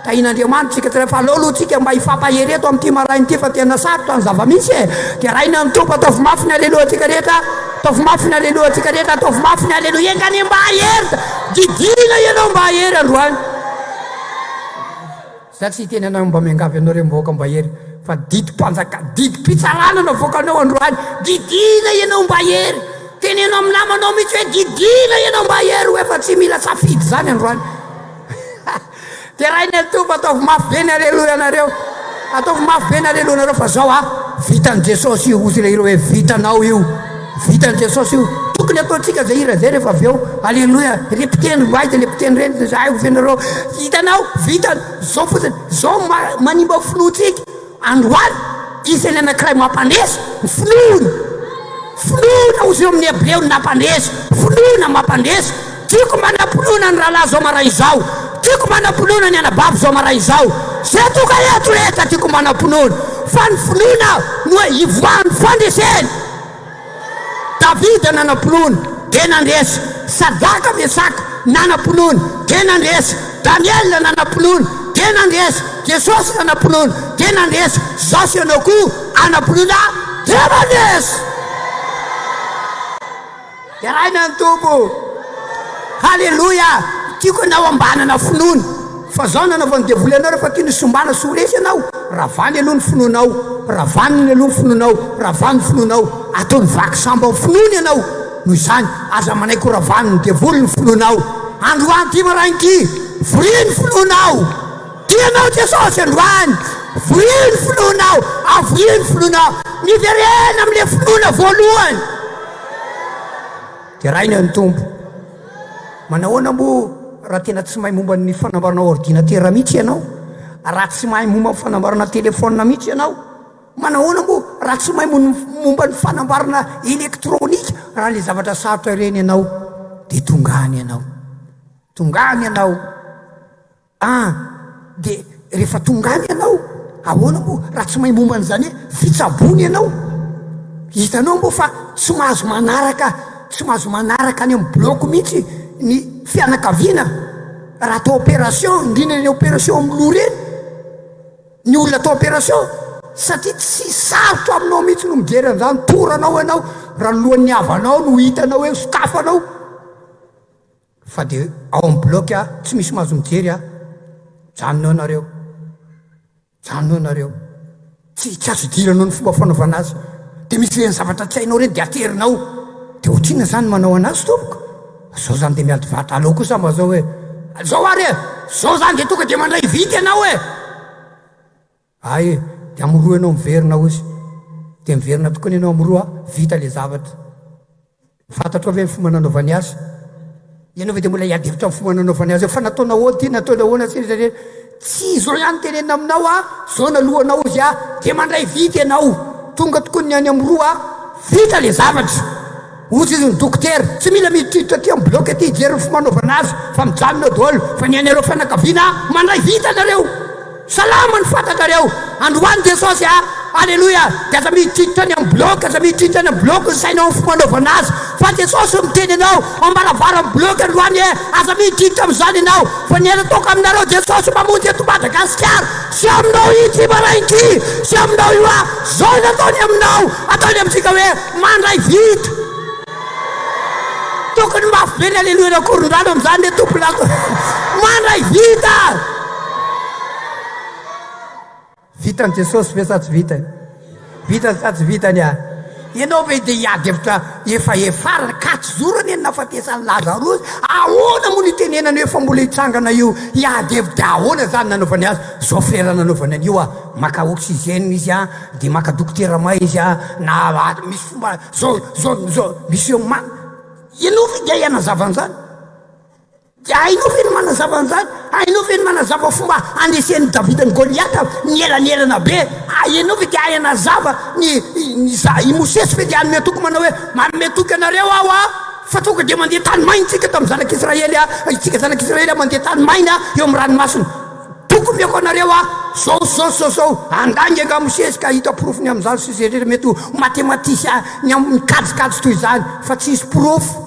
Tahin'Andriamanitra isika tsirairay fa aleo aloha tsika mba hifampahery eto amin'ity maraina ity fa tena sarotra ny zava-misy e! Deraina ny Tompo, ataovy mafy ny Aleloia antsika rehetra, ataovy mafy ny Aleloia antsika rehetra, ataovy mafy ny Aleloia, enga anie mba hahery, didiana ianao mba hahery androany. Za tsy hiteny anao mba miangavy anao re mboaka mba hery fa didim-panjaka, didim-pitsarana no avoakanao androany, didiana ianao mba hery, teneno amin'ny namanao mihitsy hoe didiana ianao mba hery hoe fa tsy mila safidy zany androany. Deraina ny Tompo, ataovy mafy be ny aleloia anareo, ataovy mafy be ny aleloia anareo fa zao ah, vitan'i Jesosy io, hozy ilay hira hoe vitanao io. Vitan'i Jesosy io. Tokony ataontsika izay hira izay rehefa avy eo. Aleloia. Ry mpitendry mba aiza ilay mpitendry ireny? Izahay ho fenareo. Hitanao? Vitany. Izao fotsiny. Izao manimba ny finoantsika. Androany, isan'ny anankiray mampandresy ny finoana. Finoana hozy eo amin'ny Hebreo ny nampandresy. Finoana mampandresy. Tiako manam-pinoana ny rahalahy izao maraina izao. Tiako manam-pinoana ny anabavy izao maraina izao. Izay tonga eto rehetra tiako manam-pinoana. Fa ny finoana no ivoahan'ny fandresena. Davida nanam-pinoana dia nandresy. Sadraka, Mesaka nanam-pinoana dia nandresy. Daniela nanam-pinoana dia nandresy. Jesosy nanam-pinoana dia nandresy. Izaho sy ianao koa hanam-pinoana dia mandresy. Deraina ny Tompo. Haleloia! Tiako ianao mba hanana finoana. Fa zao nanaovan'ny devoly anao rehefa tiany hosombana sy ho resy ianao, ravany aloha ny finoanao, ravaniny aloha ny finoanao, ravany ny finoanao, ataony vaky sambo amin'ny finoany ianao. Noho izany, aza manaiky ho ravanin'ny devoly ny finoanao. Androany ity maraina ity, vorio ny finoanao. Tianao Jesosy androany, vorio ny finoanao, avorio ny finoanao. Miverena amin'ilay finoana voalohany. Deraina ny Tompo. Manahoana moa raha tena tsy mahay momba ny fanamboarana ordinatera mihitsy ianao? raha tsy mahay momba ny fanamboarana telefaonina mihitsy ianao? Manahoana moa raha tsy mahay momba ny fanamboarana elektronika? Raha ilay zavatra sarotra ireny ianao dia tonga any ianao. Tonga any ianao. Ah, dia rehefa tonga any ianao, ahoana moa raha tsy mahay momba an'izany hoe fitsaboana ianao? Hitanao moa fa tsy mahazo manaraka, tsy mahazo manaraka any amin'ny bloc mihitsy ny fianakaviana raha atao opération, indrindra ny opération amin'ny loha ireny, ny olona atao opération, satria tsy sarotra aminao mihitsy no mijery an'izany, toranao ianao raha ny lohan'ny havanao no hitanao hoe sokafanao. Fa de ao am bloc a tsy misy mahazo mijery a! Mijanona eo nareo, mijanona eo nareo, tsy tsy azo idirana eo ny fomba fanaovana azy, de misy ireny zavatra tsy hainao ireny de aterinao, de ohatrinona zany manao anazy tompoko? Zao zany de miady varotra, aleo kosa mba zao hoe, zao ary e, zao zany de tonga de mandray vita ianao e! Hay e! Dia amoroa ianao miverina ozy. Dia miverina tokoa ny ianao amoroa, vita ilay zavatra. Fantatrao ve ny fomba nanaovany azy? Ianao ve dia mbola hiady hevitra amin'ny fomba nanaovany azy eo fa nataonao ahoana ity, nataonao ahoana sy ny Tsy izao ihany tenenina aminao a, izao nalohanao ozy a, dia mandray vita ianao. Tonga tokoa ny any amoroa, vita ilay zavatra. Ozy izy ny dokotera, tsy mila miditriditra aty amin'ny bloc aty hijery ny fomba anaovana azy fa mijanona eo daholo fa ny anareo fianakaviana mandray vita nareo. Salama ny fantatrareo androany Jesosy a! Aleloia! Dia aza miditriditra any amin'ny bloc, aza miditriditra any amin'ny bloc ny sainao amin'ny fomba anaovana azy fa Jesosy no miteny anao ambaravaran'ny bloc androany e! Aza miditriditra amin'izany ianao fa ny aina toaka aminareo Jesosy mamonjy eto Madagasikara sy aminao ity maraina ity sy aminao io a! Zao no ataony aminao, ataony amintsika hoe mandray vita. Tokony mafy be ny aleloia korondrano amin'izany le tompolahy. Mandray vita. Vitan'i Jesosy ve sa tsy vitany? Vitany sa tsy vitany ah? Ianao ve dia hiady hevitra efa efarana ka tsy zoro anie ny nahafatesan'i Lazarosy? Ahoana moa no itenenana eo fa mbola hitsangana io hiady hevitra dia ahoana izany nanaovany azy? Zao fera nanaovany an'io ah, maka oxygène izy ah, dia maka dokotera may izy ah, na misy fomba zao zao zao misy eo ma ianao ve dia hanazava an'izany? Dia hainao ve ny manazava an'izany? Hainao ve ny manazava fomba handresen'i Davida an'i Goliata nielanelana be? Ianao ve dia hahay hanazava ny ny za i Mosesy ve dia hanome toky manao hoe manome toky anareo aho a fa tonga dia mandeha tany maina isika tamin'ny zanak'Israely a isika zanak'Israely a mandeha tany maina eo amin'ny ranomasina Toky omeko anareo aho, zao sy zao sy zao sy zao, handainga angaha Mosesy ka hahita porofo ny amin'izany sy izay rehetra mety ho matematisia ny amin'ny kajikajy toy izany, fa tsy hisy porofo,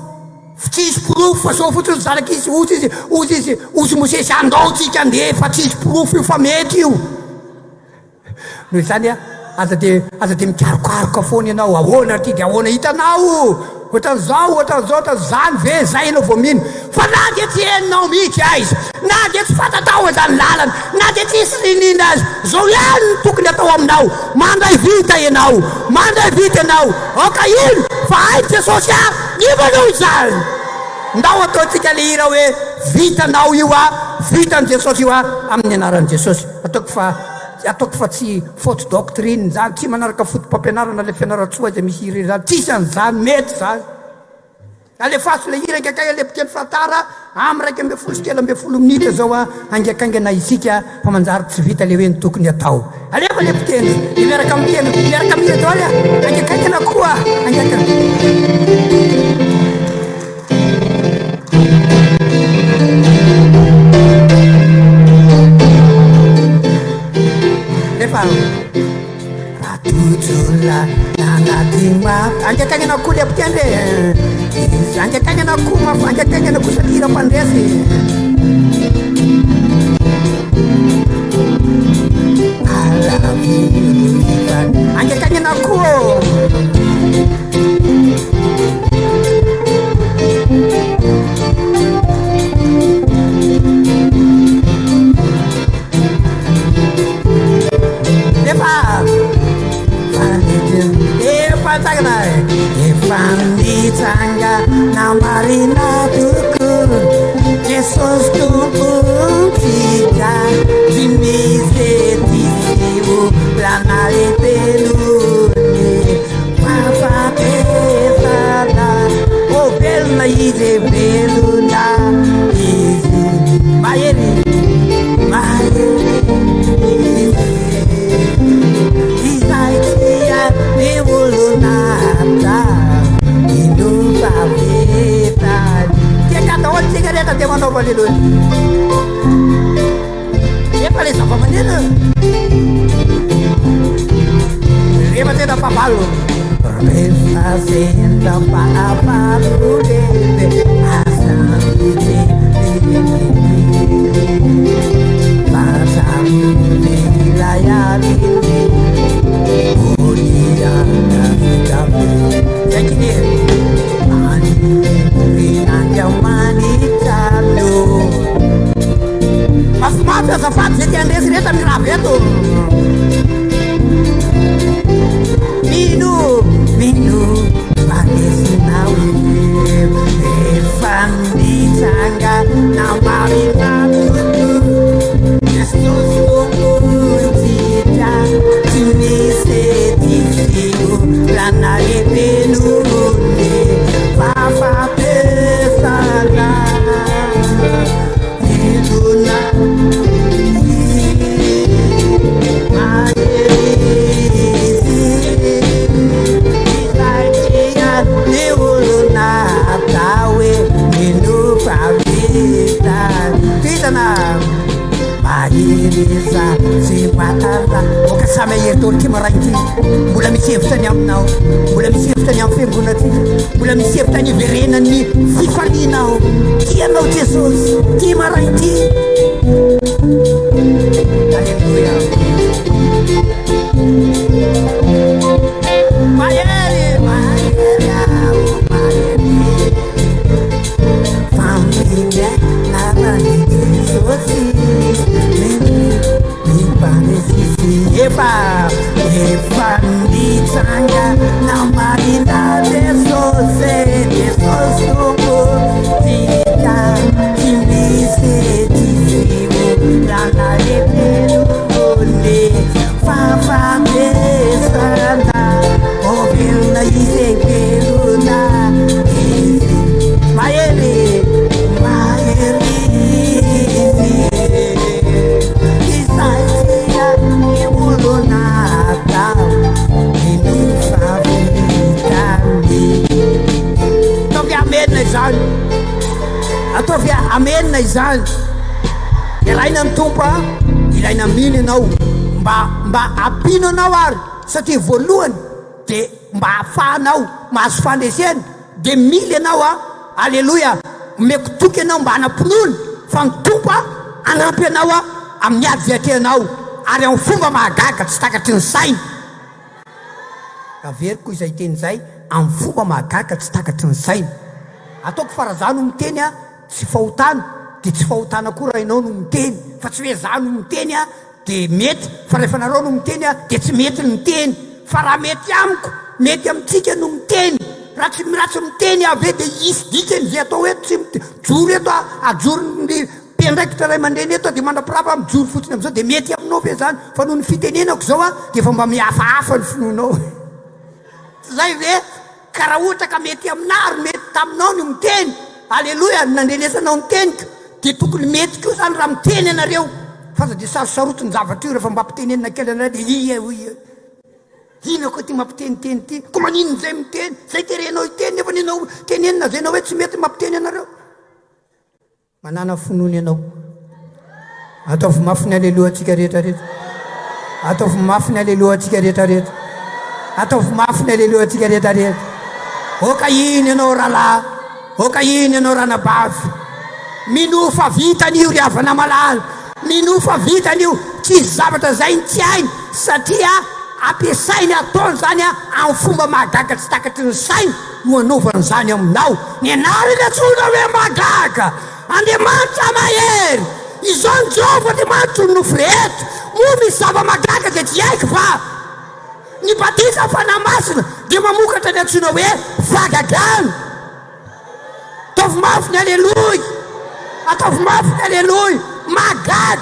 tsy hisy porofo fa zao fotsiny zanak'isy, ozy izy, ozy izy, ozy Mosesy, andao tsika andeha fa tsy hisy porofo io fa mety io. Noho izany a, aza dia aza dia mikarokaroka foana ianao, ahoana ity dia ahoana, hitanao ohatran'izao, ohatran'izao, ohatran'izany ve, zay ianao vao mino. Fa na dia tsy henonao mihitsy aiza, na dia tsy fantatrao aza ny lalana, na dia tsy hisy niniana aza, izao ihany no tokony atao aminao, mandray vita ianao, mandray vita ianao, aoka hino fa hain'i Jesosy a, ny manao izany. Ndao ataontsika le hira hoe vitanao io a, vitan'i Jesosy io a, amin'ny anaran'i Jesosy. Ataoko fa ataoko fa tsy faute doctrine zany, tsy manaraka foto-pampianarana le Fianarantsoa izay misy hira izany, tsisy an'izany mety zany. Alefaso le hira haingakaingana le mpiteny fatara am 11:13 minitra zao a, haingakaingana isika fa manjary tsy vita le hoe ny tokony atao. Alefa le mpitendry de miaraka miteny, miaraka mihira daholo a, haingakaingana koa, haingakaingana. Nefa raha tojo lalana mafy Angakanana koa le mpitendry e Angakanana koa mafy Angakanana koa satria hira mpandresy Angakanana koa Efa efa tsangana efa mitsangana marina tokoa Jesosy. zava-maneno. Rehefa tena fahavalo. Rehefa sendra fahavalo lehibe, aza mijery fa tsarovy ilay alina. Oria Davida Zay kine. Any ry Andriamanitra no. Mafimafy azafady zay te handresy rehetra mirava eto. Mino, mino fa resinao efa nitsanga namarina Jesosy Tompontsika tsy misy tsisy olana lehibe noho ny fahafatesana. Velona mahery izy, izay tia ny olona atao hoe mino fa vita. Vintana. Mahereza tsy matanjaka. Aoka samy hahery daholo ity maraina ity. Mbola misy hevitra ny aminao. Mbola misy hevitra ny amin'ny fiangonantsika. Mbola misy hevitra ny hiverenan'ny fifalianao. Tia anao Jesosy. Ity maraina ity. Alléluia. Mahery, mahery aho, mahery. Efa efa nitsangana marina Jesosy Jesosy Tompo tsika tsy misy tsisy olana lehibe noho ny fahafatesana ô velona izy velona izy Mahery, mahery izy Izay tia ny olona atao Mino fa vitany. Ataovy amena izany. Ataovy amena izany. Ilaina ny Tompo a, ilaina mino ianao mba mba hampino anao ary satria voalohany dia mba hahafahanao mahazo fandresena Dia mila ianao aho, Aleloia, omeko toky ianao mba hanam-pinoana fa ny Tompo hanampy anao amin'ny ady izay atrehanao ary amin'ny fomba mahagaga tsy takatry ny saina. Averiko izay teny izay, amin'ny fomba mahagaga tsy takatry ny saina. Ataoko fa raha izaho no miteny tsy fahotana, dia tsy fahotana koa raha ianao no miteny, fa tsy hoe izaho no miteny Dia mety, fa rehefa nareo no miteny dia tsy mety ny miteny, fa raha mety amiko, mety amintsika no miteny, raha tsy raha tsy miteny aho ve dia hisy dikany izay atao eto, tsy mijoro eto aho, ajoron'ny mpiandraikitra ray aman-dreny eto aho dia mandra-pirava aho mijoro fotsiny amin'izao dia mety aminao ve izany, fa noho ny fitenenako izao dia efa mba mihafahafa ny finoanao. Tsy izay ve? Ka raha ohatra ka mety aminà ary mety taminao ny miteny, Aleloia, ny nandrenesanao ny teniko, dia tokony mety koa izany raha miteny ianareo, fa aza dia sarosarotiny zavatra io, rehefa mba ampitenenina kely anareo dia ia hoy ia, inona koa ity mampiteniteny ity, koa maninona izay miteny, izay terenao hiteny nefa ianao tenenina izay ianao hoe tsy mety mampiteny anareo. Manàna finoana ianao. Ataovy mafy ny aleloha antsika rehetra rehetra. Ataovy mafy ny aleloha antsika rehetra rehetra. Ataovy mafy ny aleloha antsika rehetra rehetra. Oka iny ianao rahalahy. Oka iny ianao ranabavy. Minoa fa vitany io ry havana malala. Minoa fa vitany io. Tsy hisy zavatra izay ny tsy hainy satria ampiasainy ataony izany amin'ny fomba mahagaga tsy takatry ny saina. No anaovany izany aminao. Ny anarany antsoina hoe Mahagaga, Andriamanitra mahery. Izao ny Jehovah Andriamanitro ny nofo rehetra. Moa misy zava-mahagaga izay tsy haiko va? Ny batisa Fanahy Masina dia mamokatra ny antsoina hoe fahagagana. Ataovy mafy ny aleloia! Ataovy mafy ny aleloia! Mahagaga!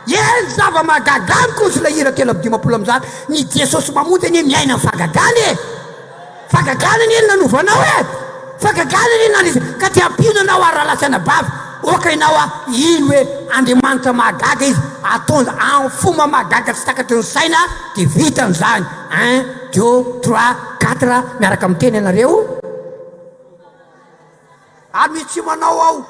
Eny, zava-mahagaga amiko hozy ilay hira 153, Ny Jesosy mamonjy anie miaina ny fahagagana e! Fagagana anie ny nanovanao e! Fagagana anie ny nanisy ka te hampino anao aho rahalahy sy anabavy, ok ianao aho hino hoe Andriamanitra mahagaga izy, ataony amin'ny fomba mahagaga tsy takatry ny saina dia vitany izany, un, deux, trois, quatre, miaraka miteny ianareo. Ary misy tsy manao ao.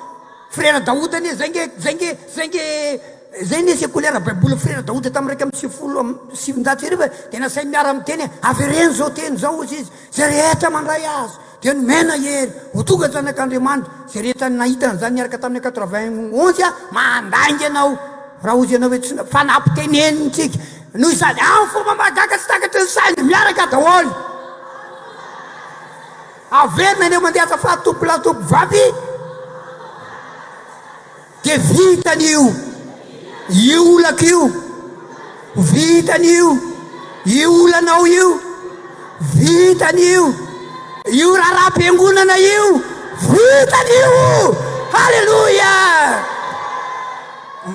Frera Daoud anie zay nge zay nge zay nge. Zay anie sekoly ara-baiboly frera Daoda tamin'ny 1991 e, dia nasainy miara-miteny hoe, avereno izao teny izao hozy izy, izay rehetra mandray azy dia nomena hery ho tonga zanak'Andriamanitra, izay rehetra nahita an'izany niaraka tamin'ny 91 a, mandainga ianao raha hozy ianao hoe tsy, fa nampiteneniny tsika, noho izany amin'ny fomba mahagaga tsy takatry ny saina, miaraka daholo. Averina anie mandeha azafady tompolahy tompovavy. Dia vitany io, io olako io, vitany io, io olanao io, vitany io, io raharaham-piangonana io, vitany io! Haleloia!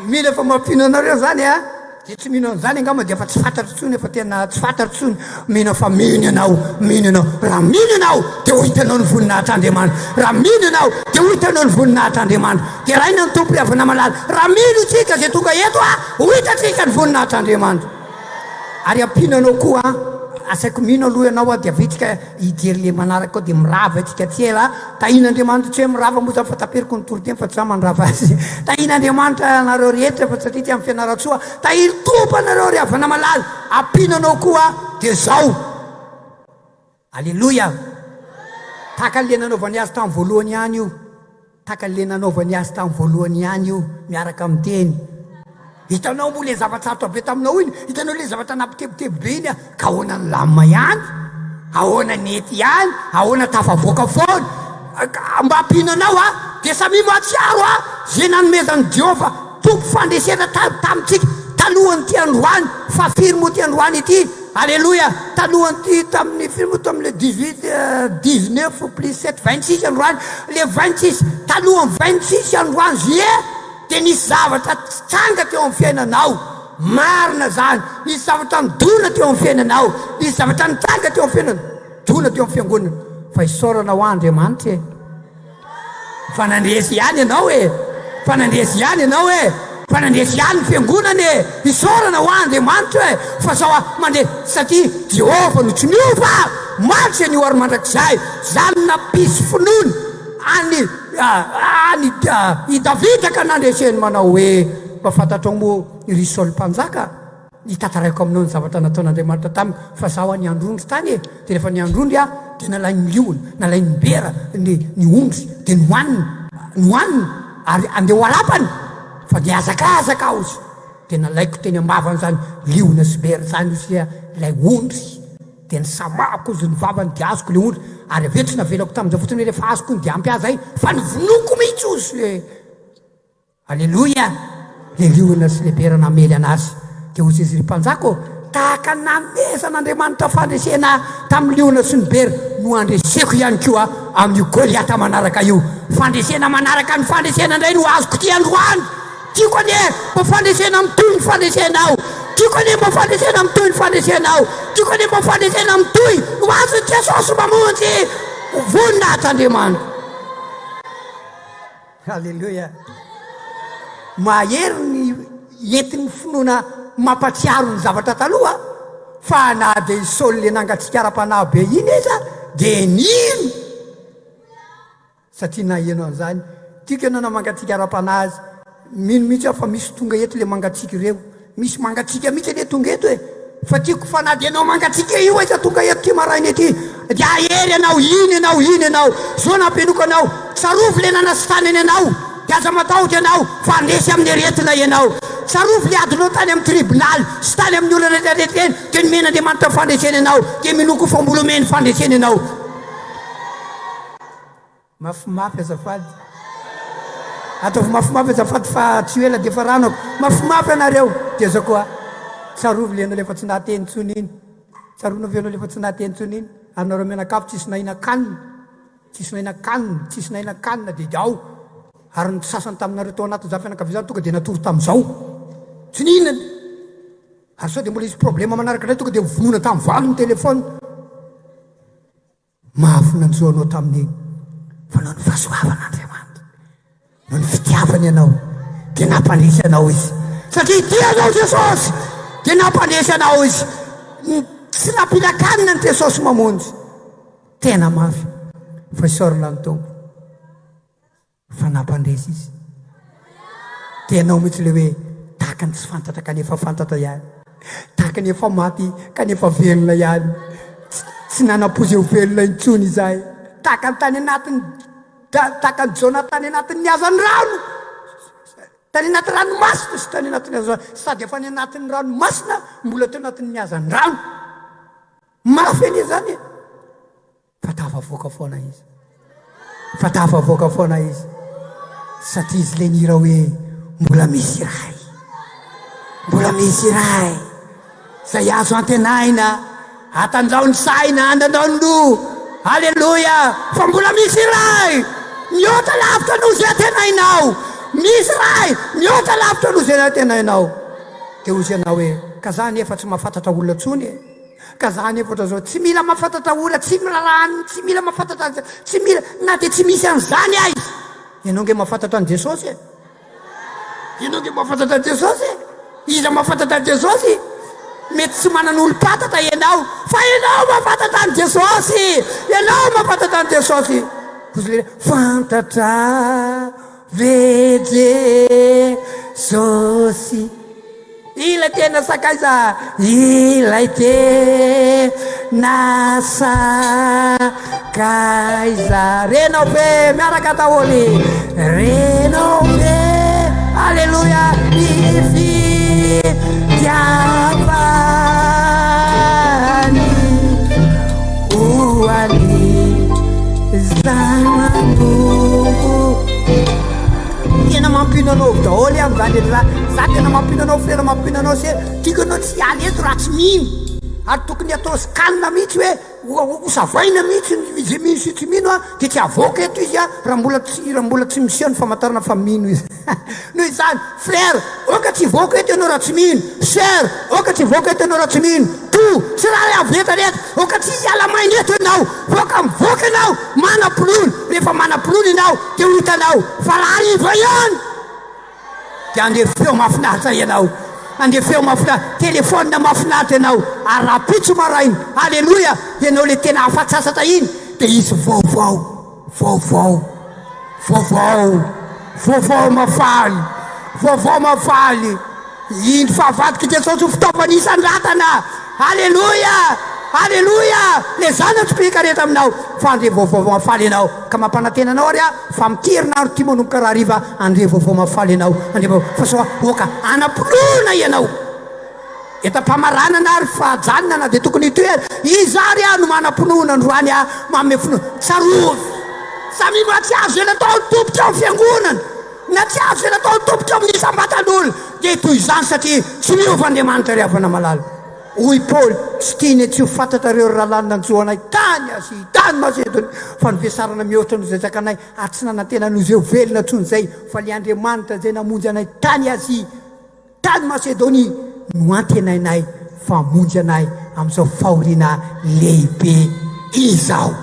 Mila fa mampino anareo zany a! Zay tsy mino an'izany angamba dia efa tsy fantatro intsony, efa tena tsy fantatro intsony. Mino fa mino ianao, mino ianao. Raha mino ianao dia ho hitanao ny voninahitr'Andriamanitra. Raha mino ianao dia ho hitanao ny voninahitr'Andriamanitra. Deraina ny Tompo ry havana malala. Raha mino isika izay tonga eto a, ho hitantsika ny voninahitr'Andriamanitra. Ary ampiana anao koa an, asaiko mino aloha ianao an, dia avy eo tsika hijery le manaraka ao dia mirava tsika tsy ela. Tahin'Andriamanitra, tsy hoe mirava moa zany fa taperiko ny toriteny fa tsy za mandrava azy. Tahin'Andriamanitra anareo rehetra fa satria ty amin'ny Fianarantsoa. Tahiry Tompo anareo ry havana malala. Ampiana anao koa dia zao. Aleloia! Tahaka an'le nanaovany azy tamin'ny voalohany ihany io. Tahaka an'le nanaovany azy tamin'ny voalohany ihany io, miaraka amin'ny teny. Hitanao moa le zava-tsarotra be taminao iny? Hitanao le zavatra nampitebiteby be iny a? Ka ahoana nilamina ihany? Ahoana nety ihany? Ahoana tafavoaka foana? Ka mba hampino anao aho, dia samia mahatsiaro aho izay nanomezan'i Jehovah Tompo fandresena tamintsika talohan'ity androany. Fa firy moa ity androany ity? Aleloia! Talohan'ity tamin'ny firy moa tamin'le 18, 19 plus 7, 26 androany. Le 26, talohan'ny 26 androany juillet, Dia nisy zavatra nitranga teo amin'ny fiainanao. Marina izany. Nisy zavatra nidona teo amin'ny fiainanao. Nisy zavatra nitranga teo amin'ny fiainana. Nidona teo amin'ny fiangonana. Fa isaorana ho Andriamanitra e. Fa nandresy ihany ianao e. Fa nandresy ihany ianao e. Fa nandresy ihany ny fiangonana e. Isaorana ho Andriamanitra e. Fa zao aho mandeha satria Jehovah no tsy miova. Maty anio ary mandrakizay. Izany no nampisy finoana an'i Any i Davida ka nandreseny manao hoe, Mba fantatrao moa ry Saoly mpanjaka? Nitantaraiko aminao ny zavatra nataon'Andriamanitra tamiko, fa izaho niandry ondry tany e! Dia rehefa niandry ondry aho, dia nalain'ny liona, nalain'ny bera ny ny ondry, dia nohaniny, nohaniny, ary andeha ho harapany, fa nihazakazaka aho izy. Dia nalaiko teny am-bavany izany liona sy bera izany, hoy ilay ondry. Dia nisamahako izy ny vavany dia azoko le ondry ary avy eo tsy navelako tamin'izay fotsiny hoe rehefa azoko iny dia ampy ahy zay fa novonoiko mihitsy ozy hoe Aleloia! Le liona sy le bera namely anazy dia hozy izy ry mpanjaka ô tahaka ny nanomezan'Andriamanitra fandresena ahy tamin'ny liona sy ny bera no handreseko ihany koa amin'io Goliata manaraka io fandresena manaraka ny fandresena indray no azoko ity androany Tiako anie mba fandresena mitohy ny fandresenao Tiako anie mba fandresena mitohy ny fandresenao Tiako anie mba fandresena mitohy no azon'i Jesosy mamonjy ho voninahitr'Andriamanitra. Haleloia. Mahery ny entin'ny finoana mampatsiaro ny zavatra taloha fa na dia i Saoly le nangatsiaka ara-panahy be iny aza dia nino. Satria naheno an'izany. Tiako ianao na mangatsiaka ara-panahy aza. Mino mihitsy aho fa misy tonga eto le mangatsiaka ireo. Misy mangatsiaka mihitsy anie tonga eto e. Fa tiako fa na dia ianao mangatsiaka io aiza tonga eto ty maraina ity. Dia hahery ianao, hino ianao, hino ianao. Zao nampianoko anao. Tsarovy le nanasitranany anao. Dia aza matahotra ianao fa handresy amin'ny aretina ianao. Tsarovy le adinao tany amin'ny tribonaly sy tany amin'ny olona rehetra rehetra eny. Dia nomen'Andriamanitra fandresena ianao. Dia minoa koa fa mbola omeny fandresena ianao. Mafimafy azafady. Ataovy mafimafy azafady fa tsy ho ela dia efa ranako. Mafimafy anareo. Dia zao koa. Tsarovy le enao efa tsy nahateny intsony iny. Tsarovina ve enao efa tsy nahateny intsony iny. Ary nareo mianakavy tsisy nahinan-kanina. Tsisy nahinan-kanina, tsisy nahinan-kanina dia dia ao. Ary ny sasany taminareo tao anatin'izany fianakaviana izany tonga dia natory tamin'izao. Tsy nihinana. Ary sao dia mbola hisy problema manaraka indray tonga dia vonoina tamin'ny valo ny téléphone. Mafy nanjo anao tamin'iny fa noho ny fahasoavan'Andriamanitra, noho ny fitiavany anao dia nampandresy anao Izy. Satria tia anao Jesosy dia nampandresy anao Izy. Tsy nampilakanina ny Jesosy mamonjy. Tena mafy fa isaorana ny Tompo fa nampandresy Izy. Dia ianao mihitsy ilay hoe. Tahaka ny tsy fantatra kanefa fantatra ihany. Tahaka ny efa maty kanefa velona ihany. Tsy nanam-poza ho velona intsony izahay. Tahaka ny tany anatin'ny, tahaka an'i Jona tany anatin'ny hazandrano. Tany anaty ranomasina sy tany anatin'ny hazandrano. Sady efa any anatin'ny ranomasina, mbola teo anatin'ny hazandrano. Mafy anie izany e! Fa tafavoaka foana izy. Fa tafavoaka foana izy. Satria izy le nihira hoe mbola misy iray. Mbola misy iray. Izay azo antenaina. Atanjao ny saina, andanjao ny loha. Aleloia! Fa mbola misy iray. Mihoatra lavitra noho izay antenainao. Misy iray mihoatra lavitra noho izay antenainao. Dia hoy izy ianao hoe, ka za anefa tsy mahafantatra olona intsony e. Ka za anefa ohatran'izao, tsy mila mahafantatra olona, tsy miraharaha ny, tsy mila mahafantatra an'izay, tsy mila, na dia tsy misy an'izany aiza. Ianao nge mahafantatra an'i Jesosy e. Ianao nge mahafantatra an'i Jesosy e. Iza mahafantatra an'i Jesosy? Mety tsy manana olom-pantatra ianao, fa ianao mahafantatra an'i Jesosy. Ianao mahafantatra an'i Jesosy. Hozy le fantatra ve Jesosy? Ilay tena sakaiza, ilay tena sakaiza. Renao ve miaraka daholo? Renao ve? Aleloia, ny fitiavany ho an'ny zanatompo. Tena mampino anao daholo aho amin'izany rehetra izany. Za tena mampino anao frera, mampino anao sera. Tiako ianao tsy hiala eto raha tsy mino. Ary tokony atao scan mihitsy hoe ho savaina mihitsy izay mino sy tsy mino dia tsy avoaka eto izy raha mbola tsy raha mbola tsy miseho ny famantarana fa mino izy. Noho izany frère, aoka tsy hivoaka eto ianao raha tsy mino. Sœur, aoka tsy hivoaka eto ianao raha tsy mino. To, tsy raha avy eto rehetra, aoka tsy hiala maina eto ianao. Voaka mivoaka ianao, manam-pinoana. Rehefa manam-pinoana ianao dia ho hitanao fa raha hariva ihany dia handeha feo mahafinaritra ianao. Handeha feo mahafinaritra, telefaonina mahafinaritra ianao. Ary rahampitso maraina, aleloia, ianao ilay tena afa-tsasatra iny dia hisy vaovao. Vaovao, vaovao, vaovao mahafaly, vaovao mahafaly. Indro fa avadik'i Jesosy ho fitaovana isandratana. Aleloia! Aleloia! Le zanako tsipìka rehetra aminao fa handre vaovao mahafaly ianao. Ka mampanantena anao ary aho fa amin'ity herinandro ity manomboka rahariva handre vaovao mahafaly ianao. Handre vaovao fa sao hoka hanam-pinoana ianao. Eto am-pamaranana ary fa ajanona na dia tokony hitohy ary. Iza ary aho no manam-pinoana androany aho manome finoana. Tsarovy! Samia mahatsiaro izay nataon'ny Tompo teo amin'ny fiangonana, nahatsiaro izay nataon'ny Tompo teo amin'ny isam-batan'olona. Dia toy izany satria tsy miova Andriamanitra ry havana malala. Hoy Paoly, Tsy tiany tsy ho fantatrareo ry rahalahy ny nanjo anay tany Asia, tany Masedonia, fa nivesarana mihoatra noho izay zakanay, ary tsy nanantena noho izay ho velona intsony izay, fa ilay Andriamanitra izay namonjy anay tany Asia, Tany Masedonia no antenainay fa hamonjy anay amin'izao fahoriana lehibe izao.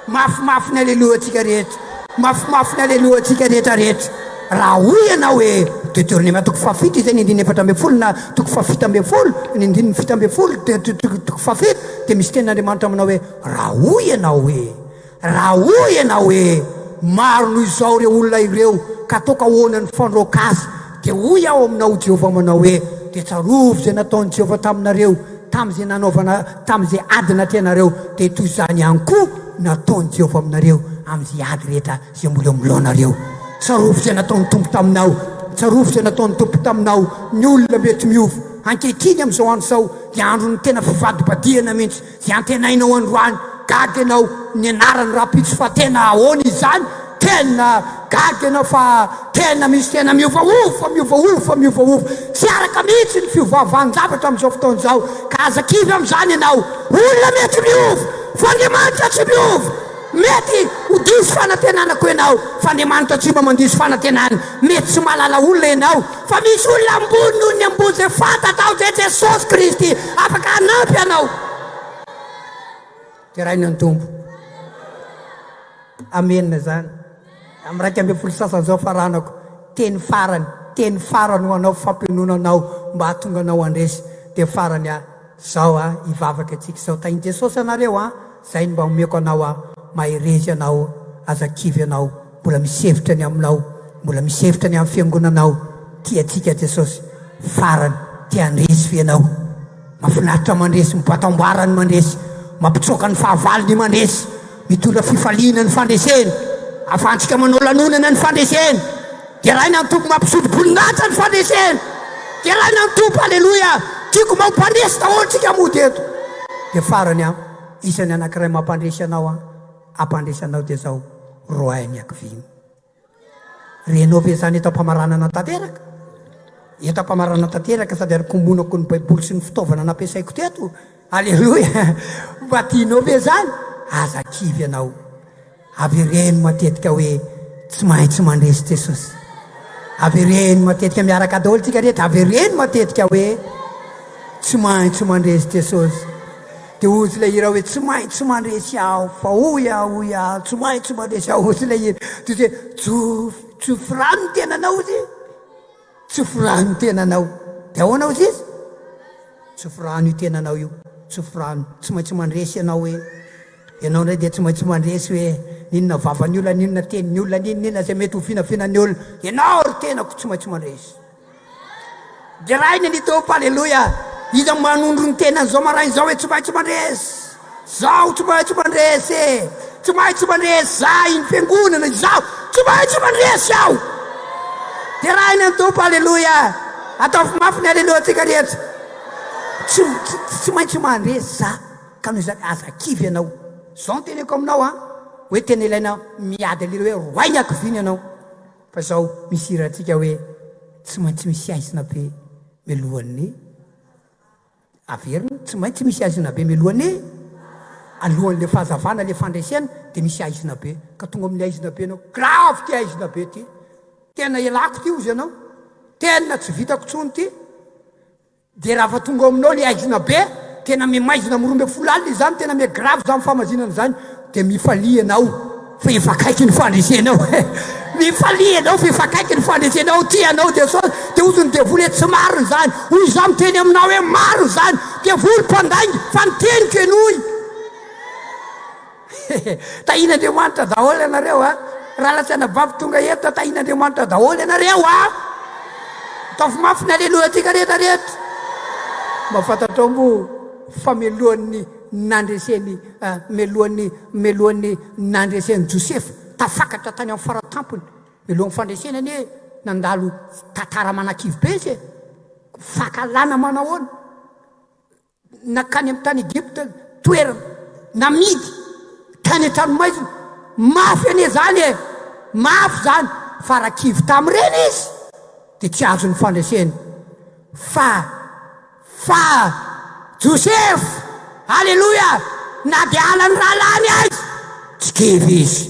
Mafimafy ny aleloia antsika rehetra, mafimafy ny aleloia antsika rehetra rehetra. Raha hoy ianao hoe, Deuteronema toko fahafito izay ny andininy 14 na toko fahafito ambin'ny folo, ny andininy 17, toko fahafito, dia misy tenin'Andriamanitra manao hoe, raha hoy ianao hoe, Raha hoy ianao hoe, Maro noho izao ireo olona ireo, ka ataoko ahoana ny fandroaka azy? Dia hoy aho aminao, Jehovah manao hoe, Dia tsarovy izay nataon'i Jehovah taminareo, tamin'izay nanaovana, tamin'izay ady natrehanareo, dia toy izany ihany koa no hataon'i Jehovah aminareo amin'izay ady rehetra izay mbola eo anoloanareo. Tsarovy izay nataon'ny Tompo taminao, tsarovy izay nataon'ny Tompo taminao, ny olona mety miova. Ankehitriny amin'izao andro izao dia andron'ny tena fivadibadihana mihitsy. Izay antenainao androany, gaga ianao ny anarany rahampitso fa tena ahoana izany? Tena gaga ianao fa tena misy tena miovaova, miovaova, miovaova. Tsy araka mihitsy ny fiovaovan-javatra amin'izao fotoana izao ka aza kivy amin'izany ianao. Olona mety miova fa Andriamanitra tsy miova. Mety ho diso fanantenana koa ianao fa Andriamanitra tsy mba mandiso fanantenana. Mety tsy mahalala olona ianao Fa misy olona ambony noho ny ambony izay fantatrao izay Jesosy Kristy afaka hanampy anao. Deraina ny Tompo. Amena izany. Amin'ny 11 sasany izao faranako. Teny farany, teny farany ho anao fampionona anao mba hahatonga anao handresy. Dia farany aho, izao aho hivavaka antsika izao. Tahin'i Jesosy anareo an. Izay no mba omeko anao aho. Mahereza ianao, aza kivy ianao. Mbola misy hevitra ny aminao, mbola misy hevitra ny amin'ny fiangonanao. Tia antsika Jesosy. Farany, te handresy ve ianao? Mahafinaritra mandresy, mibata amboara ny mandresy, mampitsoaka ny fahavalo ny mandresy, mitondra fifaliana ny fandresena, ahafahantsika manao lanonana ny fandresena. Deraina ny Tompo mampisondro-boninahitra ny fandresena. Deraina ny Tompo, aleloia! Tiako mba ho mpandresy daholo tsika mody eto. Dia farany an, isan'ny anankiray mampandresy anao an, hampandresy anao dia izao, roahy ny hakiviana. Renao ve izany eto am-pamaranana tanteraka? Eto am-pamaranana tanteraka sady ary komonako ny Baiboly sy ny fitaovana nampiasaiko teto. Aleloia! Mba tianao ve izany? Aza kivy ianao. Avereno matetika hoe tsy maintsy mandresy Jesosy. Avereno matetika miaraka daholo tsika rehetra, avereno matetika hoe tsy maintsy mandresy Jesosy. Dia hozy ilay hira hoe tsy maintsy mandresy aho fa hoy aho hoy aho tsy maintsy mandresy aho hozy ilay hira. Dia hozy hoe tsofy rano ny tenanao hozy. Tsofy rano ny tenanao. Dia ahoana hozy izy? Tsofy rano io tenanao io. Tsofy rano. Tsy maintsy mandresy ianao hoe. Ianao indray dia tsy maintsy mandresy hoe n'inona vavan'ny olona, n'inona tenin'ny olona, n'inon'inona izay mety ho vinavinan'ny olona. Ianao ry tenako tsy maintsy mandresy. Deraina ny Tompo, Aleloia! Iza no manondro ny tenany izao maraina izao hoe tsy maintsy mandresy? Zaho tsy maintsy mandresy e! Tsy maintsy mandresy za, iny fiangonana, izaho, tsy maintsy mandresy aho! Deraina ny Tompo, Aleloia! Ataovy mafy ny Aleloia antsika rehetra. Tsy, tsy, tsy maintsy mandresy za. Ka noho izany, aza kivy ianao. Izao no teneko aminao an, hoe tena ilaina miady an'ilay hoe roay ny hakiviana ianao. Fa izao misy hirantsika hoe tsy maintsy misy haizina be mialohan'ny averina, tsy maintsy misy haizina be mialohan'ny alohan'le fahazavana, le fandresena dia misy haizina be, ka tonga amin'ny haizina be ianao, grave ty haizina be ty, tena ialako ty hozy ianao, tena tsy vitako tsony ty. Dia raha vao tonga ao aminao le haizina be, tena me maizina am 12 alina izany, tena me grave izany fahamazinana izany, dia mifalia ianao fa efa akaiky ny fandresenao e! Mifalia ianao fa efa akaiky ny fandresenao, tia anao Jesosy, dia hozy ny devoly hoe tsy marina izany, hoy izaho miteny aminao hoe marina izany, devoly mpandainga, fa ny teniko henoy. Tahin'Andriamanitra daholo ianareo a! Rahalahy sy anabavy tonga eto, tahin'Andriamanitra daholo ianareo a! Ataovy mafy ny aleloia antsika rehetra rehetra. Mba fantatrao moa fa mialohan'ny nandreseny, mialohan'ny, mialohan'ny nandresen'i Josefa, tafakatra tany amin'ny faratampony, mialohan'ny fandreseny anie, nandalo tantara manakivy be izy e! Fankahalana manahoana? Nankany amin'ny tany Egypta, toerana namidy tany an-tranomaizina. Mafy anie izany e! Mafy izany! Fa raha kivy tamin'ireny izy, dia tsy azo ny fandresena. Fa, fa Josefa, aleloia, na dia halan'ny rahalahiny aza, tsy kivy izy.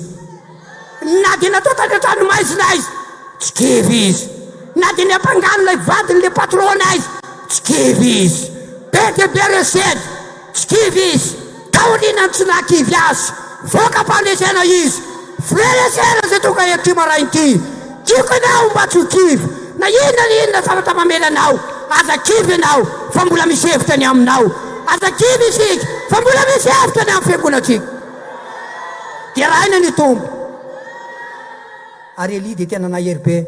Na dia natao tany an-tranomaizina aza, tsy kivy izy. Na dia niampangan'ilay vadiny, ilay patron-ny aza, Tsy kivy izy. Be dia be ireo sedra. Tsy kivy izy. Taoriana ny tsy nahakivy azy. Voka-pandresena izy. Firesena izay tonga eto ity maraina ity. Tiako ianao mba tsy ho kivy. Na inona na inona zavatra mamela anao. Aza kivy ianao fa mbola misy hevitra ny aminao. Aza kivy isika fa mbola misy hevitra ny amin'ny fiangonantsika. Deraina ny Tompo. Ary Elia dia tena nahery be,